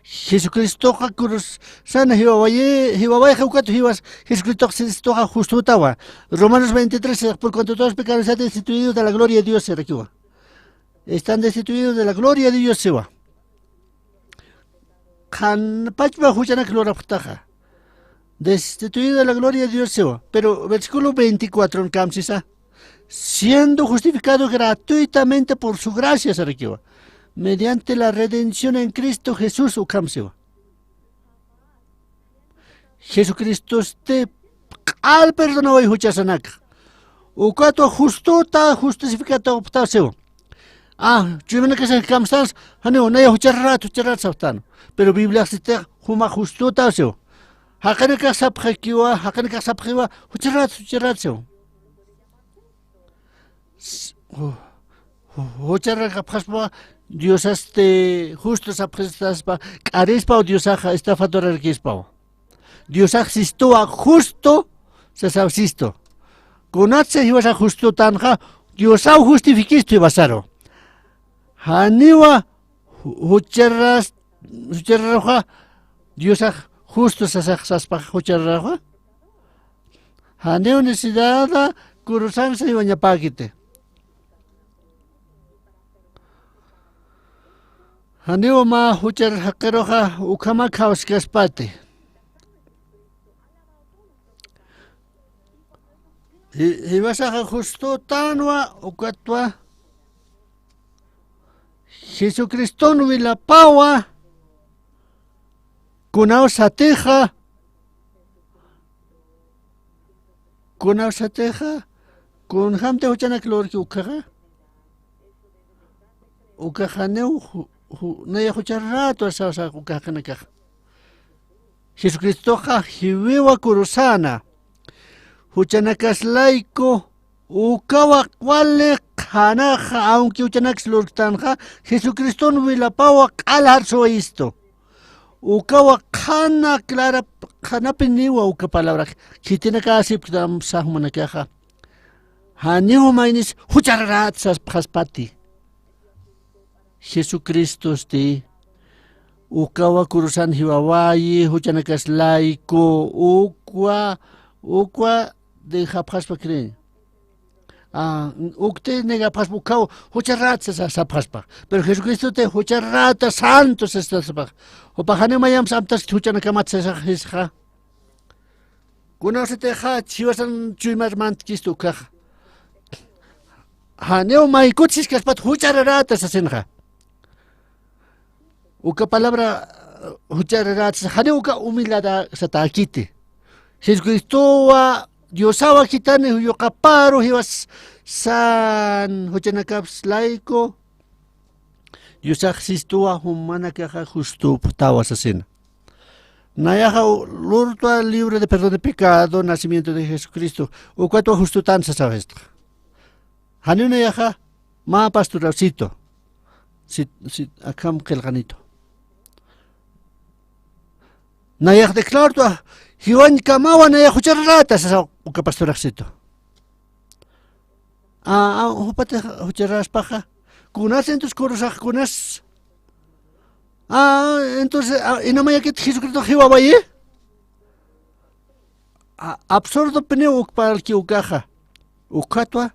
Jesucristoxa cruzan jiwawayi, jiwawayxa ukat jiwas, Jesucristoxa justotawa. Romanos veintitrés, por cuanto todos pecaron, están destituidos de la gloria de Dios, sarakiwa. Están destituidos de la gloria de Dios, siwa. qhanpachpa juchanak lurapxtaxa. Destituido de la gloria de Dios siwa. Pero versículo veinticuatro kamsisa. Siendo justificado gratuitamente por su gracia, sarakiwa. Mediante la redención en Cristo Jesús, ukham siwa. Jesucristosti q'al perdonaway juchasanaka. Ukatwa justuta, justificatawapxtaw siwa. Ah, chuymanakasan kamstans, janiw, naya jucharat, jucharat sapxtan. Pero Bibliaxsitix juma justuta siwa. Jaqinakax sapxakiwa, jaqinakax sapxiwa, jucharat, jucharat siwa. S-, ju-, ju-, jucharakapxaspa, Diosasti justo sapxistaspa, k'arispaw Diosaxa, estafadorarkispaw. Diosax sistuwa justo, sasaw sistu. Kunatsa jiwasax justutanxa, Diosaw justifikistu jiwasaru. Janiwa ju-, jucharas-, juchararuxa, Diosax justo sasax saspax juchararuxa. Janiw necesidada kurusansa jiwañapäkiti. Janiw mä juchar jaqiruxa ukhamak jawskaspati. Ji-, jiwasaxa justutanwa ukatwa Jesucriston wilapawa kunawsatixa, kunawsatixa, kunjamti juchanak lurki ukhaxa. Ukaxaniw ju-, ju-, naya jucharatwa sasa uka jaqinakaxa. Jesucristoxa jiwiwa kurusana. Juchanakas layku ukawa wali qhanaxa, aunque juchanakas lurktanxa, Jesucriston wilapawa q'al jarsuwayistu. Ukawa qhana clara, qhanapiniwa uka palabra. Khitinakäsipktam sa jumanakaxa. Janiw maynis jucharat saspxaspati. Jesucristosti ukawa kurusan jiwawayi, juchanakas layku, ukwa, ukwa dejapxaspa creen. Ah, ukti negapxaspa ukaw, jucharat sasa sapxaspa. Pero Jesucristoti jucharata santo sastaspa. Jupax janiw mayamps amtasti juchanakamat sasax jisxa. Kunasatixa jiwasan chuymar mantkistu ukaxa. Janiw maykut siskaspat juchararata sasinxa. Uka palabra, eh, juchararata sas, janiw uka humilladad satäkiti. Jesucristowa Diosawa khitani yuqaparu jiwas san juchanakaps layku. Diosax sistuwa jumanakaxa justupxtawa sasina. Nayaxa u-, lurtwa libro de perdón de pecado, nacimiento de Jesucristo. Ukatwa justutan sasaw jistxa. Janiw nayaxa mä pastorawsitu. Si, si, akham qillqanitu. Nayax declartwa, jiwañkamawa nayax juchararata sasaw uka pastoraxsitu. Ah, ah, jupatix jucharaspaxa. Kunas entonces kurusax kunas. Ah, entonces, ah, inamayakit Jesucristo jiwawayi. Ah, absurdopiniw uk parlki ukaxa. Ukatwa.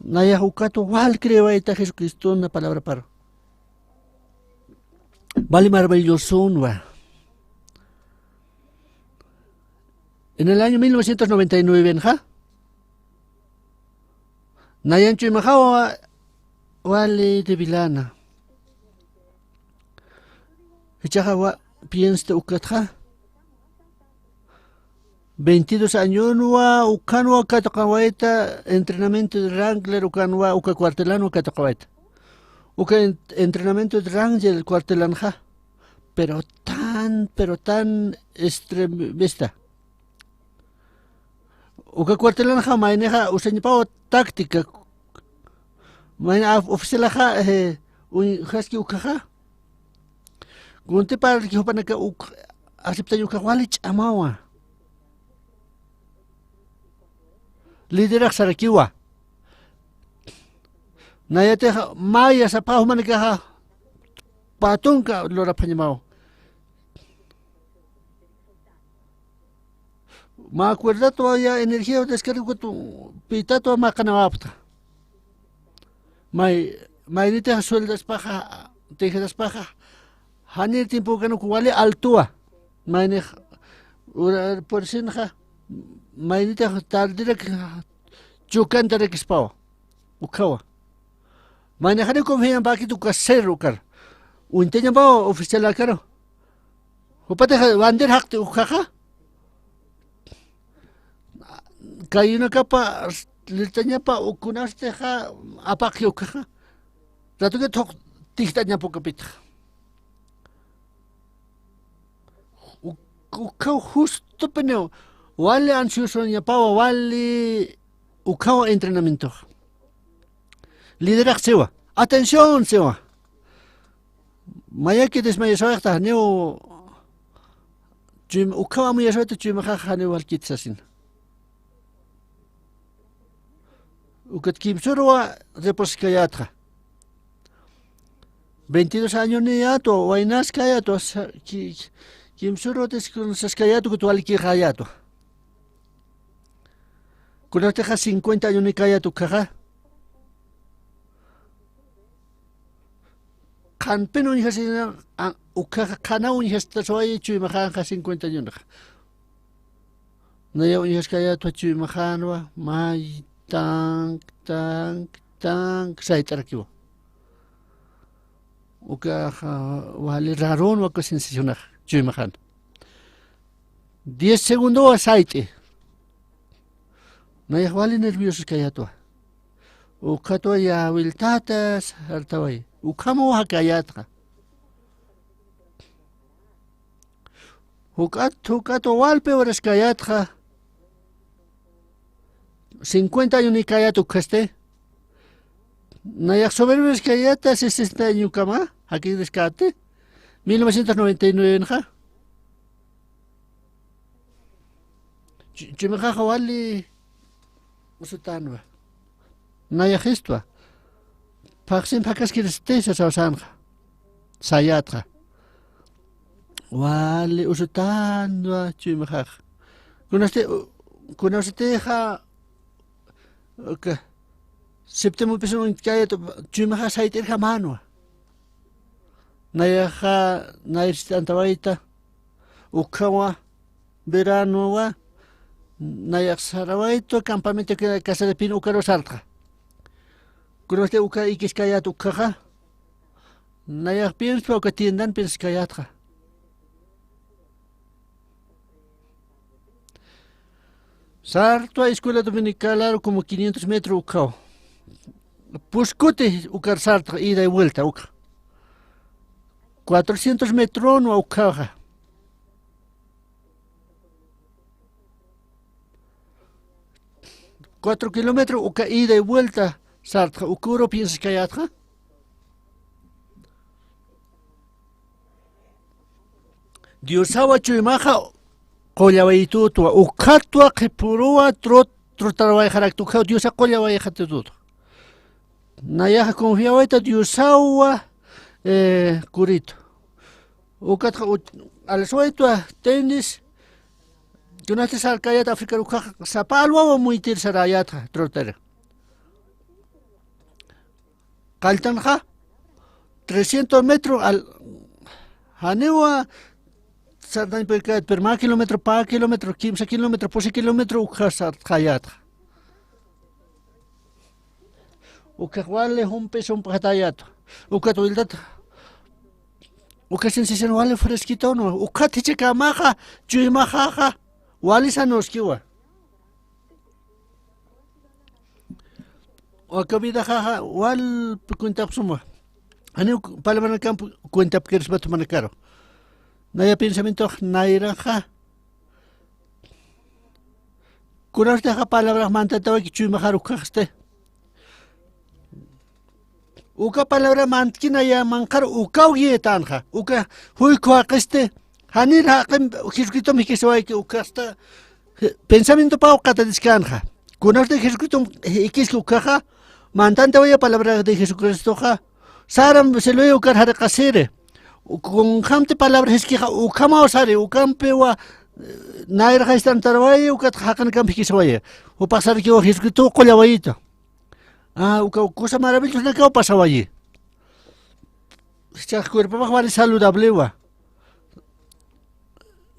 Nayax ukatwa wal creewayta Jesucristona palabraparu. Vali maravillosunwa. En el año mil novecientos noventa y nueve, ¿ja? Nayan chuymaxawa wali debilana. Jichhaxa piensta ukatxa. Veintidós añonwa, ukanwa katuqawayta, entrenamiento de Wrangler ukanwa, uka cuartelanwa katuqawayta. Uka en-, entrenamiento de Wrangler cuartelanxa, pero tan, pero tan extremista. Uka cuartelanxa maynixa usañapaw táctica. Mayni af-, oficialaxa, eh, uñjaski ukaxa. Kuntiparki jupanaka uk aceptañ ukax wali ch'amawa. Liderax sarakiwa. Nayatixa maya sapxaw jumanakaxa patunka lurapxañamaw. Mä cuerdatwa ya energía descarga ukat pitatwa mä qanawapxta. May maynitix sueldaspaxa, tijiraspaxa, janir tiempo ukan uk wali altuwa. Maynix ura-, purisinxa, maynitix tardirak chukantarakspawa, ukhawa. Maynixari confiañampakit uka ser ukar. Uñtañampawa oficialakaru. Jupatix bandera jaqti ukhaxa. Kayunakapa lirtañapa ukunartixa apaqi ukhaxa. Ratuki thuq tijtañapa ukapitix. Uk-, ukhaw justupiniw wali ansiosoñapawa, wali ukhaw entrenamientoxa. Liderax siwa. Atención siwa. Mayaki desmayasawayxta, janiw chuym-, ukhaw amuyasawayta chuymaxax janiw walkit sasina. Ukat kimsürwa reposaskayätxa. Veintidós añoniyätwa, waynaskayätwa, sa-, ki-, ki-, kimsürwa descansaskayätwa, ukat walkixayätwa. Kunatixa cincuenta añonikayät ukhaxa. Qhanpin uñjasina, a, ukhaxa qhanaw uñjastasway chuymaxanxa cincuenta añonaxa. Naya uñjaskayätwa chuymaxanwa, may tank, tank, tank, sayt'arakiwa. Ukaxa wali rarunwa uka sensacionax, chuymaxan. Diez segundowa sayt'i. Nayax wali nerviososkayätwa. Ukhatwa yäwiltata sartaway. Ukhamaw jakayätxa. Juk'at, juk'atwa walpi uraskayätxa. Cincuenta añonikayät ukhasti. Nayax sobreviviskayäta sesenta añokama, jakiriskati. Mil novecientos noventa y nueve nxa. Chu-, chuymaxaxa wali usutänwa. Nayaxistwa. Phaxsin phakaskiristisa sawsanxa. Sayätxa. Wali usutänwa chuymaxaxa. Kunasti, u-, kunasatixa, uka, séptimo piso uñtkayät, chuymaxa sayt'irjamänwa. Nayaxa, nayr sit'antawayta, ukhawa, veranowa, nayax sarawaytwa campamento que-, casarapin ukaru sartxa. Kunasti uka ikiskayät ukhaxa, nayax pienspa uka tiendan piensaskayätxa. Sartwa escuela dominicalaru como quinientos metros ukhaw. Puskuti ukar sartxa ida y vuelta ukxa. Cuatrocientos metronwa ukhaxa. Cuatro kilómetros uka ida y vuelta sartxa, ukuru piensaskayätxa. Diosawa chuymaxa qullawaytutwa, ukhatwa qhipuruwa trot-, trotarawayxarakta, ukhaw Diosa qullawayxatutwa. Nayaxa confiawayta Diosawa, eh, kuritu. Ukatxa u-, alswaytwa tenis, kunasti sarkayät Africar ukhaxa sapa alwawa muytir sarayätxa trotera. Qalltanxa trescientos metros al, janiwa sartañ pirkayät, pero mä kilómetro, pä kilómetro, kimsa kilómetro, pusi kilómetro ukxa sartxayätxa. Ukhax wali jump'i sump'xatayätwa. Ukat wiltat, uka sensación wali fresquitonwa. Ukhat jichhakamaxa, chuymaxaxa, wali sanuskiwa. Aka vidaxaxa walpi cuentapxsuma. Janiw palabrankamp cuentapkirispat jumanakaru. Naya pensamientox nayraxa. Kunartixa palabrax mantatawayki chuymaxar ukxaxsti. Uka palabra mantkinaya manqhar ukaw guietänxa. Uka juykhu jaqisti. Janir jaqim Jesucristom jikisiwayki ukxasta. Pensamientopaw qatatiskänxa. Kunasti Jesucristom jikiski ukxaxa. Mantantawaya palabra de Jesucristoxa. Saram siluyukar jariqasiri. Kunjamti palabra jiskixa ukhamaw sari. Ukampiwa, eh, nayraxa istantarawaya, ukat jaqinakam jikisiwaya. Jupax sarikiwa Jesucristo qullawayitu. Ah, uka, uka cosa maravillosnakaw pasawayi. Jichhax cuerpopax wali saludablewa.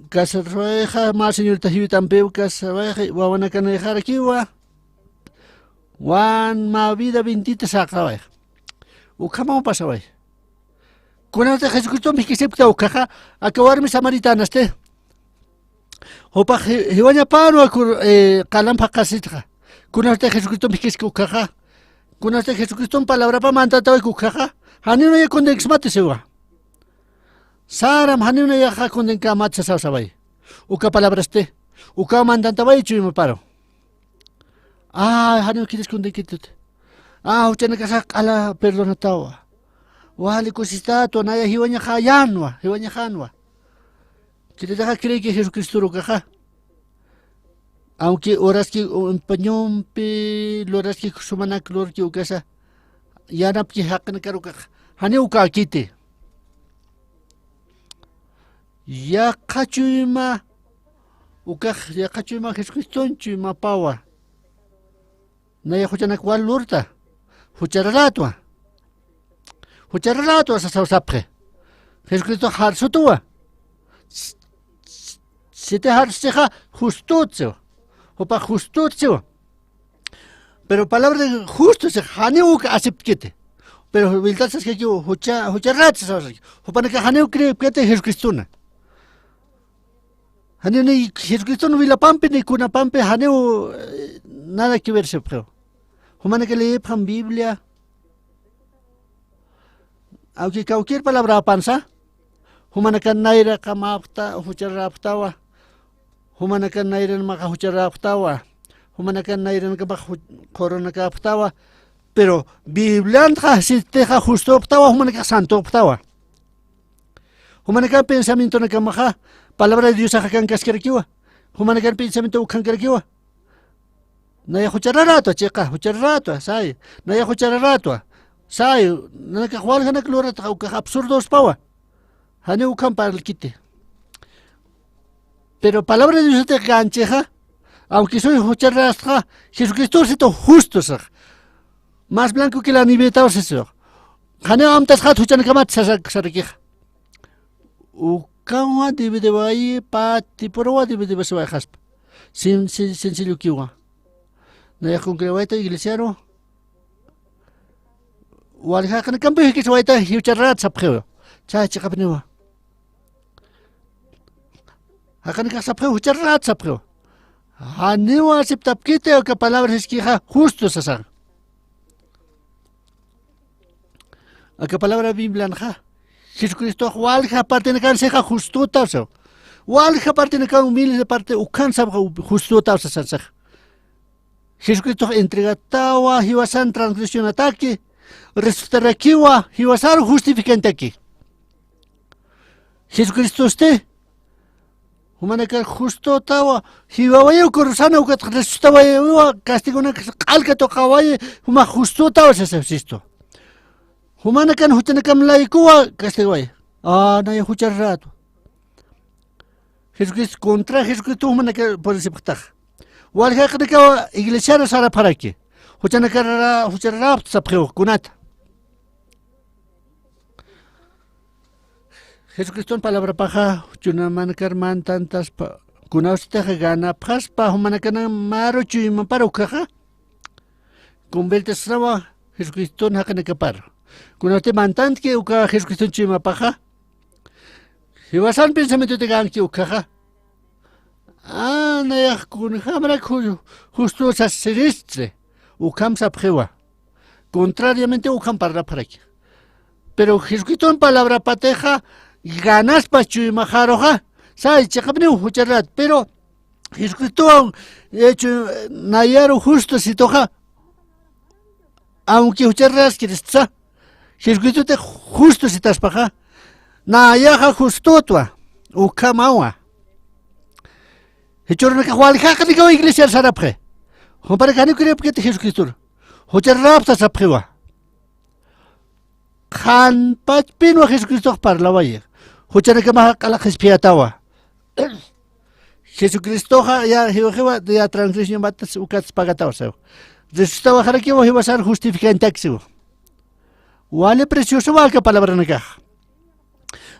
Casarwayxa mä señorita jiwitampiw casawayxa wawanakanayxarakiwa. Wan mä vida bendita saqawayxa. Ukhamaw pasaway. Kunatix Jesucristompi jikisipkta ukkhaxa, aka warmi samaritanasti. Jupax ji-, jiwañapanwa kur-, eh, qalam phaqasitxa. Kunatix Jesucristompi jikisipkta ukkhaxa. Kunatix Jesucristom palabrapa mandatawayki ukkhaxa. Janiw naya condenksmati siwa. Saram janiw nayaxa condenkämati sasaw saway. Uka palabrasti. Uka mandantaway chuymaparu. Ay, janiw kiris condenkitut. Ah, juchanakasax q'ala perdonatawa. Wali kusistatwa, naya jiwañaxa yanwa, jiwañaxanwa. Chiritaxa creeki Jesucristoru ukaxa. Aunque uraski umpañumpi, luraski sumanak lurki ukasa. Yanapki jaqinakar ukaxa. Janiw ukäkiti. Yaqha chuyma, ukax yaqha chuyma Jesucriston chuymapawa. Naya juchanak wal lurta. Juchararatwa. Juchararatwa sasaw sapxi. Jesucristox jarsutuwa. S-, s-, siti jarsusixa justut siwa. Jupax justut siwa. Pero palabra de justo six, janiw uka aceptkiti. Pero wiltat saskakiw jucha-, jucharat sasaw saski. Jupanakax janiw creepkiti Jesucristona. Janiw ni Jesucriston wilapampi ni kunapampi janiw, eh, nada que ver sipxiw. Jumanaka leepxam Biblia. Aunque cualquier palabrapansa, jumanakan nayra qamapxta, jucharapxtawa, jumanakan nayran maqa jucharapxtawa, jumanakan nayran maqa ju-, qurunakapxtawa, pero Biblianxa sitixa justopxtawa, jumanakax santopxtawa. Jumanakan pensamientonakamaxa, palabra de Diosaxa kankaskarakiwa, jumanakan pensamiento ukhankarakiwa. Naya juchararatwa, chiqa, juchararatwa, say. Naya juchararatwa, say. Nanakax waljanak lurataxa ukax absurdospawa. Janiw ukham parlkiti. Pero palabra de Diosatix ganchixa, aunque soy jucharastxa, Jesucristo situ justo sax. Más blanco que la nievetaw sisiwa. Janiw amtasxat juchanakamat sasak sarakixa. Ukawa dividiwayi, pati purawa dividiwasiway jaspa. Sin, sin, sencillokiwa. Nayax kunkirawayta iglesiaru. Wali jaqinakampi jikisiwayta jucharat sapxiwa. Chay chiqapniwa. Jaqinakax sapxiwa, jucharat sapxiwa. Janiwa aceptapkiti uka palabra siskixa justo sasax. Aka palabra Biblianxa, Jesucristox walja partinakan sixa justutaw saw. Walja partinakan humilde parte ukan saw justutaw sasan sixa. Jesucristox entregatawa, jiwasan transgresionataki, resucitarakiwa, jiwasar justificantaki. Jesucristosti, jumanakar justotawa, jiwawayiw cruzana ukat resucitawayiwa, castigonak q'alka tuqawayi, juma justotawa sasasistu. Jumanakan juchanakam laykuwa castigowayi. Ah, naya juchar rato. Jesucristo, contra Jesucristo jumanaka purisipxtax. Wal jaqinakawa iglesiaru sarapxaraki. Juchanakar, juchar rapxta sapxiw kunata. Jesucriston palabrapaxa, juchanamanakar mantantaspa, kunawsitaxa ganapxaspa, jumanakan maru chuymapar ukaxa, convertisrawa Jesucriston jaqinakapar. Kunawsti mantantki uka Jesucriston chuymapaxa, jiwasan pensamientoti ganki ukaxa. Ah, nayax kunjamarak ju-, justo sasiristri, ukham sapxiwa. Contrariamente ukham parlapxaraki. Pero Jesucriston palabrapatixa ganaspa chuymaxaruxa, say chiqapniw jucharat, pero Jesucristowan, eh, chu-, nayaru justo situxa, aunque jucharaskiristsa, Jesucristotix justo sitaspaxa, nayaxa justotwa, ukhamawa. Jichhürunakax wal jaqinakaw iglesiar sarapxi. Jupanak janiw creepkiti Jesucristor. Juchar rapxta sapxiwa. Qhanpachpinwa Jesucristox parlawayi. Juchanakamaxa q'ala qhispiyatawa. Jesucristoxa ya jiwaxiwa ya transgresionpatas ukats pagatawa saw. Resucitawaxarakiwa jiwasar justificantaksiwa. Wali preciosowa aka palabranakax.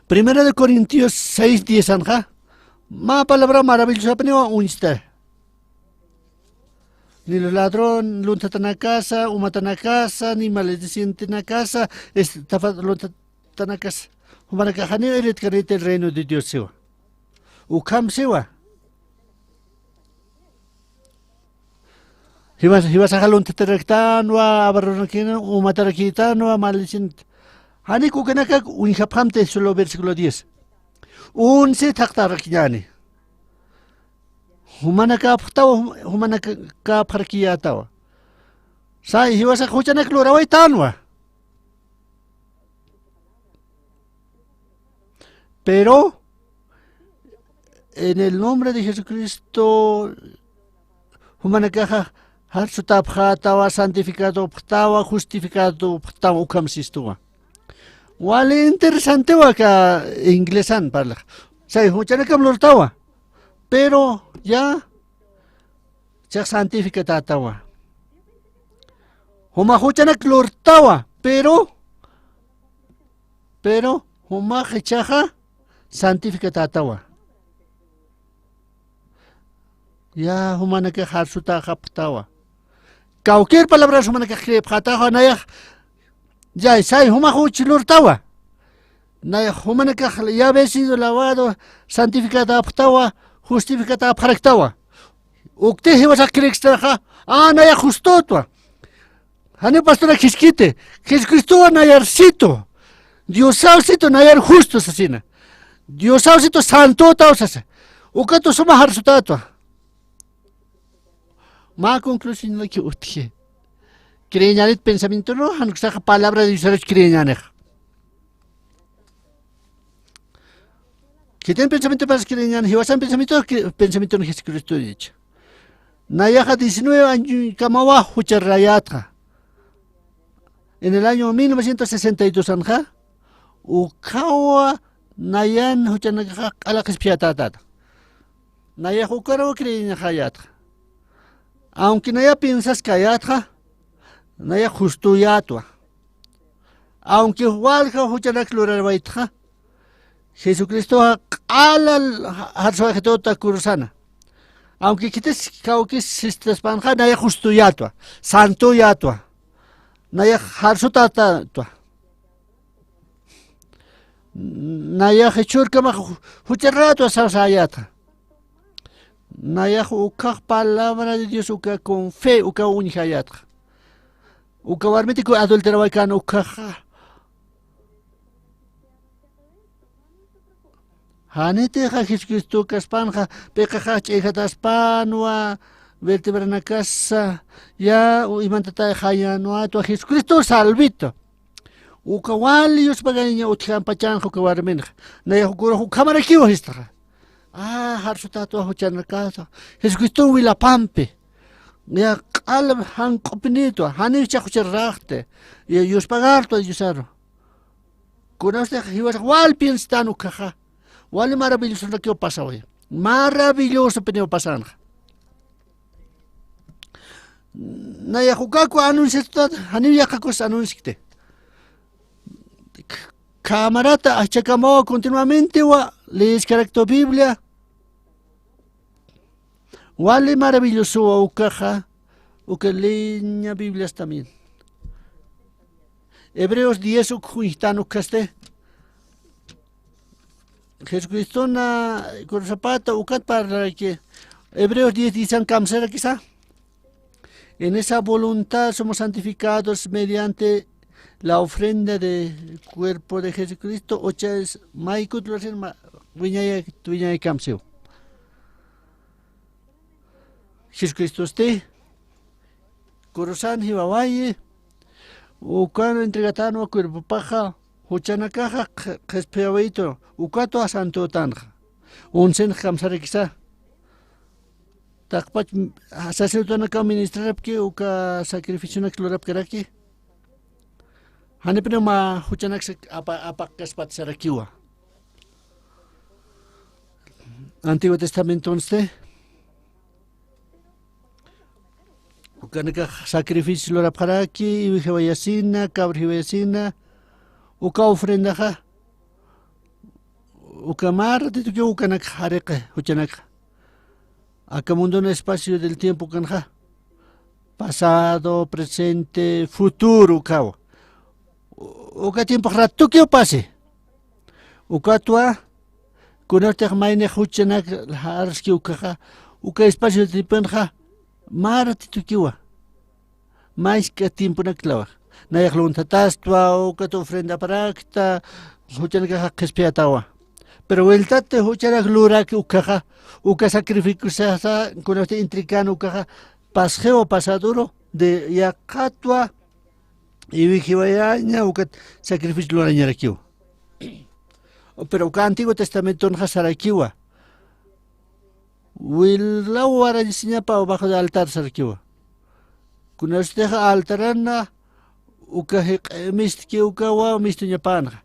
Primera de Corintios seis diez anxa, mä palabra maravillosapaniwa uñsta. Ni los ladrón lunthatanakasa, umatanakasa, ni maldicientenakasa, estafa lunthatanakasa, jumanakax janiw heredkäniti el reino de Dios siwa. Ukham siwa. Jiwas, jiwasaxa lunthatarakitanwa, abarronakitanwa, umatarakïtanwa, maldiciente. Janiw ukanakak uñjapxamti solo versículo diez. Once thaqtarakiñäni. Jumanakäpxtawa, jum-, jumanakäpxarakiyätawa. Say, jiwasax juchanak lurawaytanwa. Pero en el nombre de Jesucristo, jumanakaxa jarsutäpxätawa, santificadopxtawa, justificadopxtawa, ukham sistuwa. Wali interesantewa aka inglesan parlax. Say, juchanakam lurtawa. Pero ya, chiqa santificatätawa. Juma juchanak lurtawa, pero, pero jumax jichhaxa santificatätawa. Ya, jumanakax jarsutäxapxtawa. Cualquier palabras jumanakax creepxätawa, nayax, ya, say, jumax juch lurtawa. Nayax jumanakax ya habéis sido lavado, santificatäpxtawa, justificatäpxaraktawa. Ukti jiwasax creekstaxa, a, nayax justotwa. Janiw pastorak jiskiti, Jesucristowa nayar situ, Diosaw situ nayar justo sasina. Diosaw situ santotaw sasa. Ukatu suma jarsutätwa. Mä conclusionaki utji. Creeñänit pensamientonwa, jan uksaxa palabra de Diosaruch creeñänixa. Khitin pensamientopas creeñäni, jiwasan pensamiento, cre-, pensamienton Jesucristoyich. Nayaxa diecinueve añokamawa jucharayätxa. En el año mil novecientos sesenta y dos anxa, ukhawa nayan juchanakaxa q'ala qhispiyätätata. Nayax ukaruw creeñaxayätxa. Aunque nayax piensaskäyätxa, nayax justoyätwa. Aunque walja juchanak lurawaytxa, Jesucristoxa q'ala jarsuwayxituta cruzana. Aunque khitis kawkis sistaspanxa, nayax justoyätwa, santoyätwa, nayax jarsutätwa. Nayax jichhürkamax ju-, jucharätwa sasayätxa. Nayax ukhax palabra de Dios uka con fe, uka uñjayätxa. Uka warmitiku adulterawaykan ukhaxa. Janitixa Jesucristo kaspanxa, p'iqaxax ch'ayjataspanwa, vertebranakasa, ya, u imantatay jayanwatwa, Jesucristo salvito. Uka wali yuspagaña utjampachanxa uka warminxa. Nayax ukurux ukhamarakiwa jistaxa. A, jarsutätwa juchanakasa. Jesucristo wilapampi. Ya q'al janq'upinitwa, janiw jichhax juchararaxti. Ya yuspagartwa Diosaru. Kunasti jiwasax wali pienstan ukhaxa. Wali maravillosonrakiw pasawi. Maravillosopiniw pasanxa. Nayax ukaku anunciatuta, janiw yaqhakus anunciakti. K-, camarata, achakamawa continuamente wa, leeskaraktu Biblia. Wali maravillosowa ukaxa, uka leeña Biblias también. Hebreos diez uk juñjtan ukasti. Jesucristona cruzapata ukat parlaraki. Hebreos diez diez an kamsarakisa. En esa voluntad somos santificados mediante la ofrenda del cuerpo de Jesucristo, ucha es maykut lurasin ma-, wiñay, wiñaykamsiw. Jesucristosti, cruzan jiwawayi, ukan entregatanwa cuerpopaxa, juchanakaxa qh-, qhispiyawaytu, ukatwa santotanxa. Unsin kamsarakisa. Taqpach, m-, sacerdotenakaw ministrarapki, uka sacrificionak lurapkaraki. Janipiniw mä juchanaksa apa-, apaqkaspat sarakiwa. Antiguo Testamentonsti. Ukanakax sacrificio lurapxaraki, iwij jiwayasina, cabra jiwayasina, uka ofrendaxa, Uka mä ratitukiw ukanak jariqi juchanakxa. Aka mundun espacio del tiempo ukanxa. Pasado, presente, futuro ukawa. U-, uka tiempox ratukiw pasi. Ukatwa, kunatix maynix juchanak lharski ukaxa, uka espacio del tiemponxa, mä ratitukiwa. Mask'a tiemponaklawa. Nayax lunthatastwa, ukat ofrendaparakta, juchanakaxa qhispiyatawa. Pero vueltati juchanak lurak ukaxa, uka sacrificio sasa, kunasti entregän ukaxa, pasxiwa pasaduru, de yaqatwa, iwijiwayaña, ukat sacrificio lurañarakiwa. Pero uka Antiguo Testamentonxa sarakiwa. Wilaw warañasiñapa abajo de altar sarkiwa. Kunasutixa altarana uka jiq'i mistki ukawa mistuñapanxa.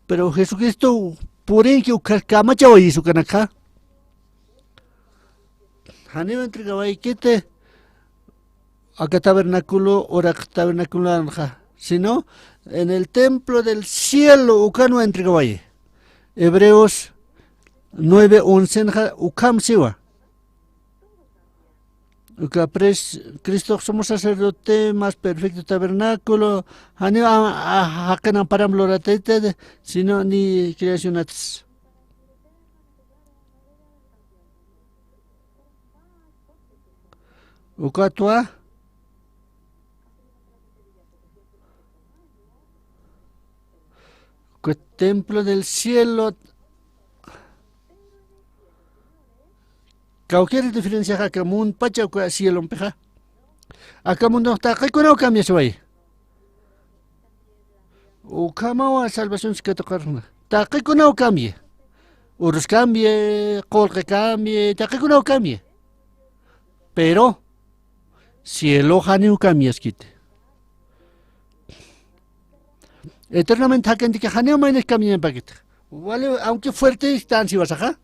Pero Jesucristo purinki uka kamachawayi ukanakxa. Janiw entregawaykiti aka tabernáculo, uraq tabernaculoanxa, sino en el templo del cielo ukanwa entregawayi. Hebreos nueve oncenxa ukham siwa. Uka pres-, Cristox sumo sacerdote más perfecto tabernáculo, janiw a, a, jaqin amparamp luratayta, sino ni creacionatas. Ukatwa, uka templo del cielo, kawkir diferenciaxa aka munpacha uka cielompixa. Aka mundox taqikunaw cambiasiwayi. Ukhamawa salvacionsi katuqarxna. Taqikunaw cambie. Urus cambie, qullqi cambie, taqikunaw cambie. Pero, cielo janiw cambiaskiti. Eternamente jakantiki janiw maynis cambiañapakiti. Wali, aunque fuerte están siwasaxa.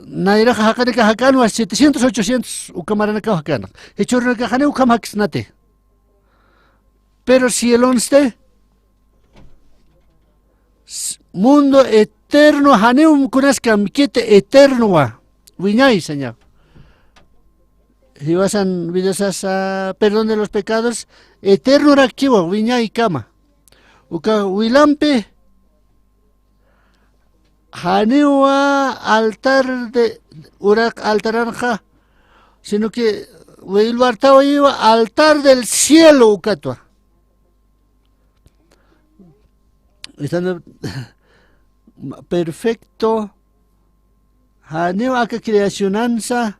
Nayraxa jaqinaka jak'anwa setecientos, ochocientos, uka maranakaw jak'anwa. Jichhürunaka janiw ukham jaksnati. Pero cielonsti, s-, mundo eterno, janiw kunas kamkiti, eternowa. Wiñay, Señor. Jiwasan vida sasa, perdón de los pecados, eternorakiwa, wiñaykama. Uka wilampi, janiwa altar de, uraq altaranxa, sino que wilwartawayiwa altar del cielo ukatwa. Estando perfecto, janiw aka creacionansa,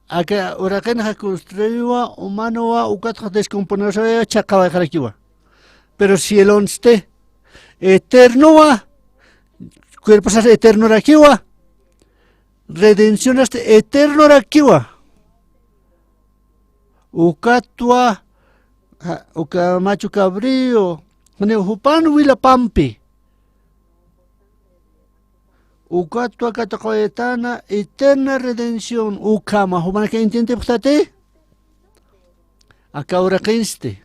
aka uraqinxa construiwa, humanowa, ukatxa descomponersawa, chhaqawayxarakiwa. Pero cielonsti, eternowa, cuerposas eternorakiwa, redencionasti eternorakiwa. Ukatwa, ja, uka machu cabrío, janiw jupan wilapampi. Ukatwa katuqawaytana eterna redención ukhama, jumanaka entiendepxtati? Aka uraqinsti.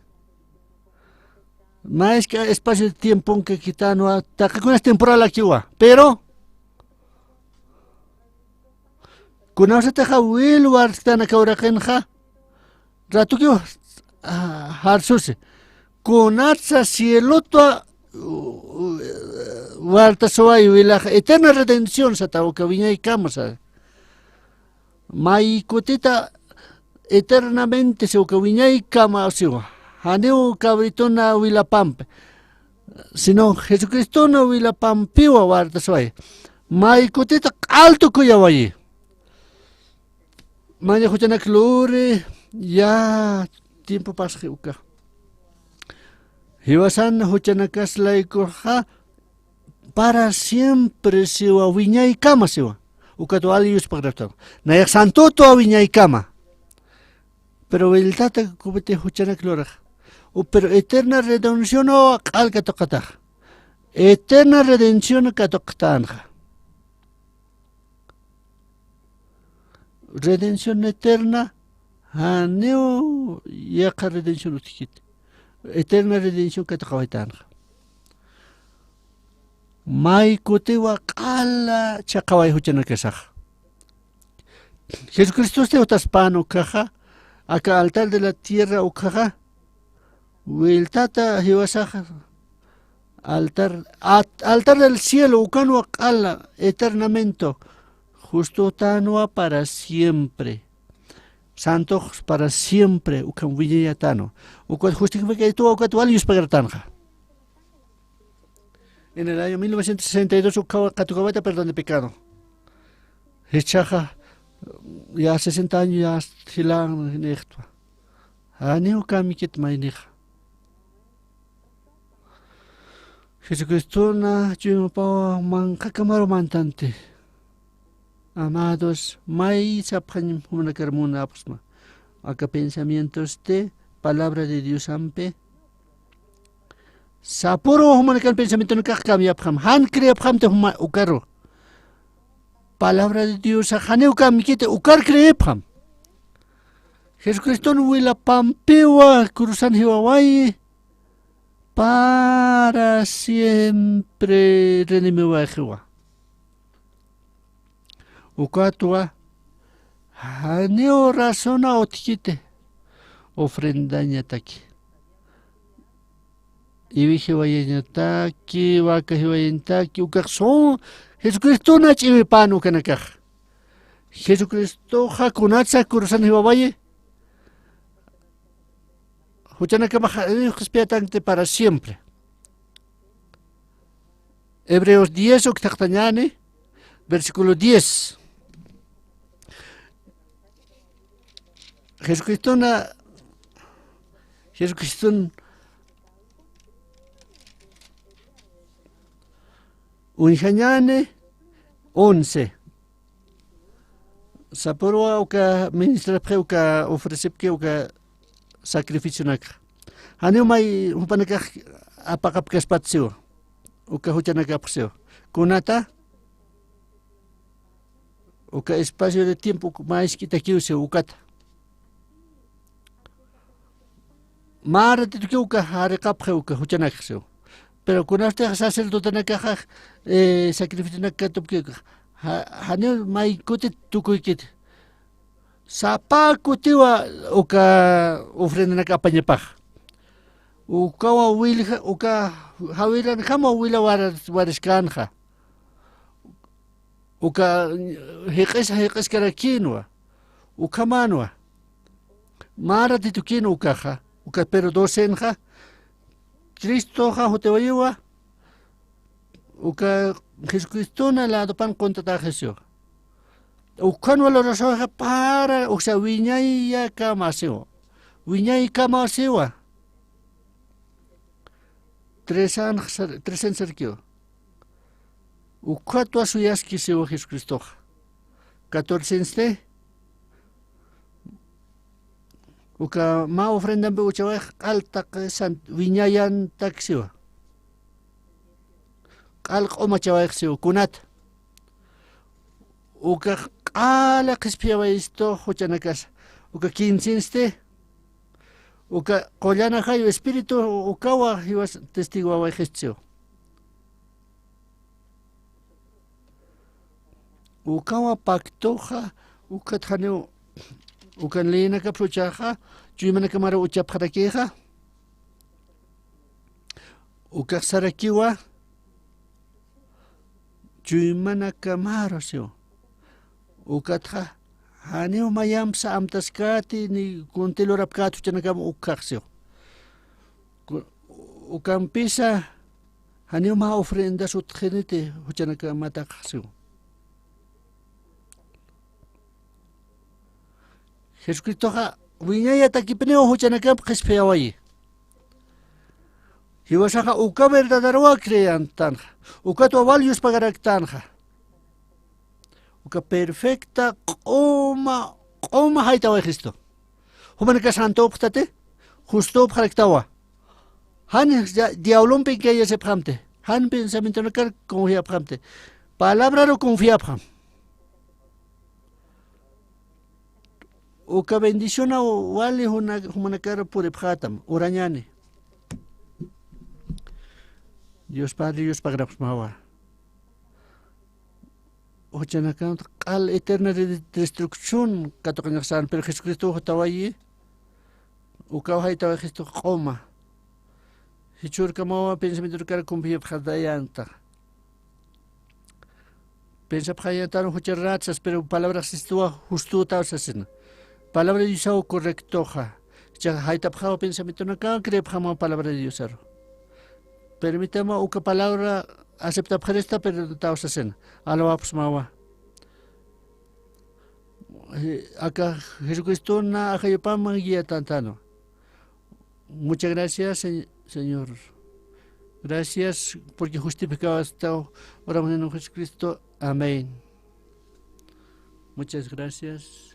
Mask'a espacio de tiemponka kitanwa, taqikunas temporalakiwa. Pero, kunawsatixa wilwartktana aka uraqinxa, ratukiw, ah, jarsusi. Kunatsa cielotwa, uh, uh, wartasuway wilaxa, eterna redención satawa, uka wiñaykama sa. May kutita eternamente siwa, uka wiñaykama siwa. Janiw cabritona wilapampi, sino Jesucristona wilapampiwa wartasuway. May kutita q'al tukuyawayi. Maña juchanak luri, ya tiempo pasxi uka. Jiwasan juchanakas laykuxa para siempre siwa, wiñaykama siwa. Ukat wali yuspagraptawa. Nayax santotwa wiñaykama. Pero willtata kupiti juchanak lurax. U, pero eterna redención o q'al katuqatax. Eterna redención katuqtanxa. Redención eterna, janiw yaqha redención utjkiti. Eterna redención katuqawaytanxa. May kutiwa q'ala chhaqaway juchanakasaxa. Jesucristosti jutaspan ukkhaxa, aka altar de la tierra ukkhaxa, wiltata jiwasaxa, altar, at-, altar del cielo, ukanwa q'ala, eternamente, justotanwa para siempre. Santox para siempre, ukham wiñayatanwa. Ukat justificaytuwa, ukat wal yuspagartanxa. En el año mil novecientos sesenta y dos ukkhawa katukawata perdón de pecado. Jichhaxa, ya sesenta años ya jilan nixtwa. Janiw kamikit maynixa. Jesucristona chuymapaw manqhakamaru mantanti. Amados, may sapxañ jumanakar munapxsma. Aka pensamientosti, palabra de Diosampi. Sapüru jumanakar pensamientonakax cambiapxam. Jan creepxamti juma ukaru. Palabra de Diosax janiw kamikiti ukar creepxam. Jesucriston wilapampiwa cruzan jiwawayi. Para siempre redimiwayxiwa. Ukatwa, janiw razona utjkiti ofrendañataki. Iwi jiwayañataki, waka jiwayañataki, ukax son Jesucristona ch'iwipan ukanakax. Jesucristoxa kunatsa cruzan jiwawayi. Juchanakamaxa qhispiyatankti para siempre. Hebreos diez uktaqtañäni, versículo diez. Jesucristona, Jesucriston uñjañäni, once. Sapürwa uka ministrapxi, uka ofrecipki, uka sacrificionakxa. Janiw may jupanakax apaqapkaspat siwa. Uka juchanakapx siwa. Kunata, uka espacio de tiempo mä jisk'itakiw siwa ukata. Mä ratitukiw uka jariqapxi uka juchanakxa siwa. Pero kunaptix sacerdotenakaxa, eh, sacrificionak katupki ukax, ja-, janiw may kutit tukuykiti. Sapa kutiwa uka ofrendanak apañapax. Ukawa wilja-, uka jawiranjama wila wara-, wariskänxa. Uka jiq'isa jiq'iskarakïnwa. Ukhamänwa. Mä ratitukin ukaxa. Uka pero docenxa. Cristoxa jutiwayiwa. Uka Jesucristona ladopan quntataxisiwa. Ukhan wal oracionxa para, o sea, wiñaykama siwa. Wiñaykama siwa. Tresan sar-, tresan sarkiwa. Ukhatwa suyaski siwa Jesucristoxa. Catorcensti, uka mä ofrendampi uchawayx q'al taqi san-, wiñayantak siwa. Q'al q'umachawayx siwa kunat. Ukax q'ala qhispiyawayistu juchanakasa. Uka quincensti, uka qullan ajayu espíritu ukawa jiwas testigowawayistu siwa. Ukawa pactoxa, ukat janiw, ukan leyinakapsa uchaxa, chuymanakamaru uchapxarakixa. Ukax sarakiwa, chuymanakamaru siwa. Ukatxa, janiw mayampsa amtaskäti, ni kunti lurapkäti juchanakama ukhax siwa. Ku-, ukampisa, janiw mä ofrendas utjxiniti juchanakamatakax siwa. Jesucristoxa wiñayatakipiniw juchanakamp qhispiyawayi. Jiwasaxa uka verdaderowa creyantanxa. Ukatwa wal yuspagaraktanxa. Uka perfecta q'uma, q'uma jaytawayxistu. Jumanakax santupxtati, justupxaraktawa. Jan ya-, diablompi kayasipxamti. Jan pensamientonakar confiapxamti. Palabraru confiapxam. Uka bendiciona wali juna-, jumanakar puripxätam. Urañäni. Dios Padre, Dios pagrapxmawa. Juchanakan q'al eterna de destrucción katuqañaxsan, pero Jesucristo jutawayi ukaw jaytawaxistux q'uma. Jichhürkamawa pensamientorkar confiapxatayanta. Pensapxañatan jucharatsas, pero palabraxsistuwa justutaw sasina. Palabra Diosaw correctoxa. Cha jaytapxaw pensamientonakan creepxamaw palabra Diosaru. Permitama uka palabra aceptapxarista, pero taw sasina. Alawapxsmawa. Eh, aka Jesucristona ajayupama guiatantanu. Muchas gracias, Señ-, Señor. Gracias porque justificawastaw oramuninu Jesucristo. Amén. Muchas gracias.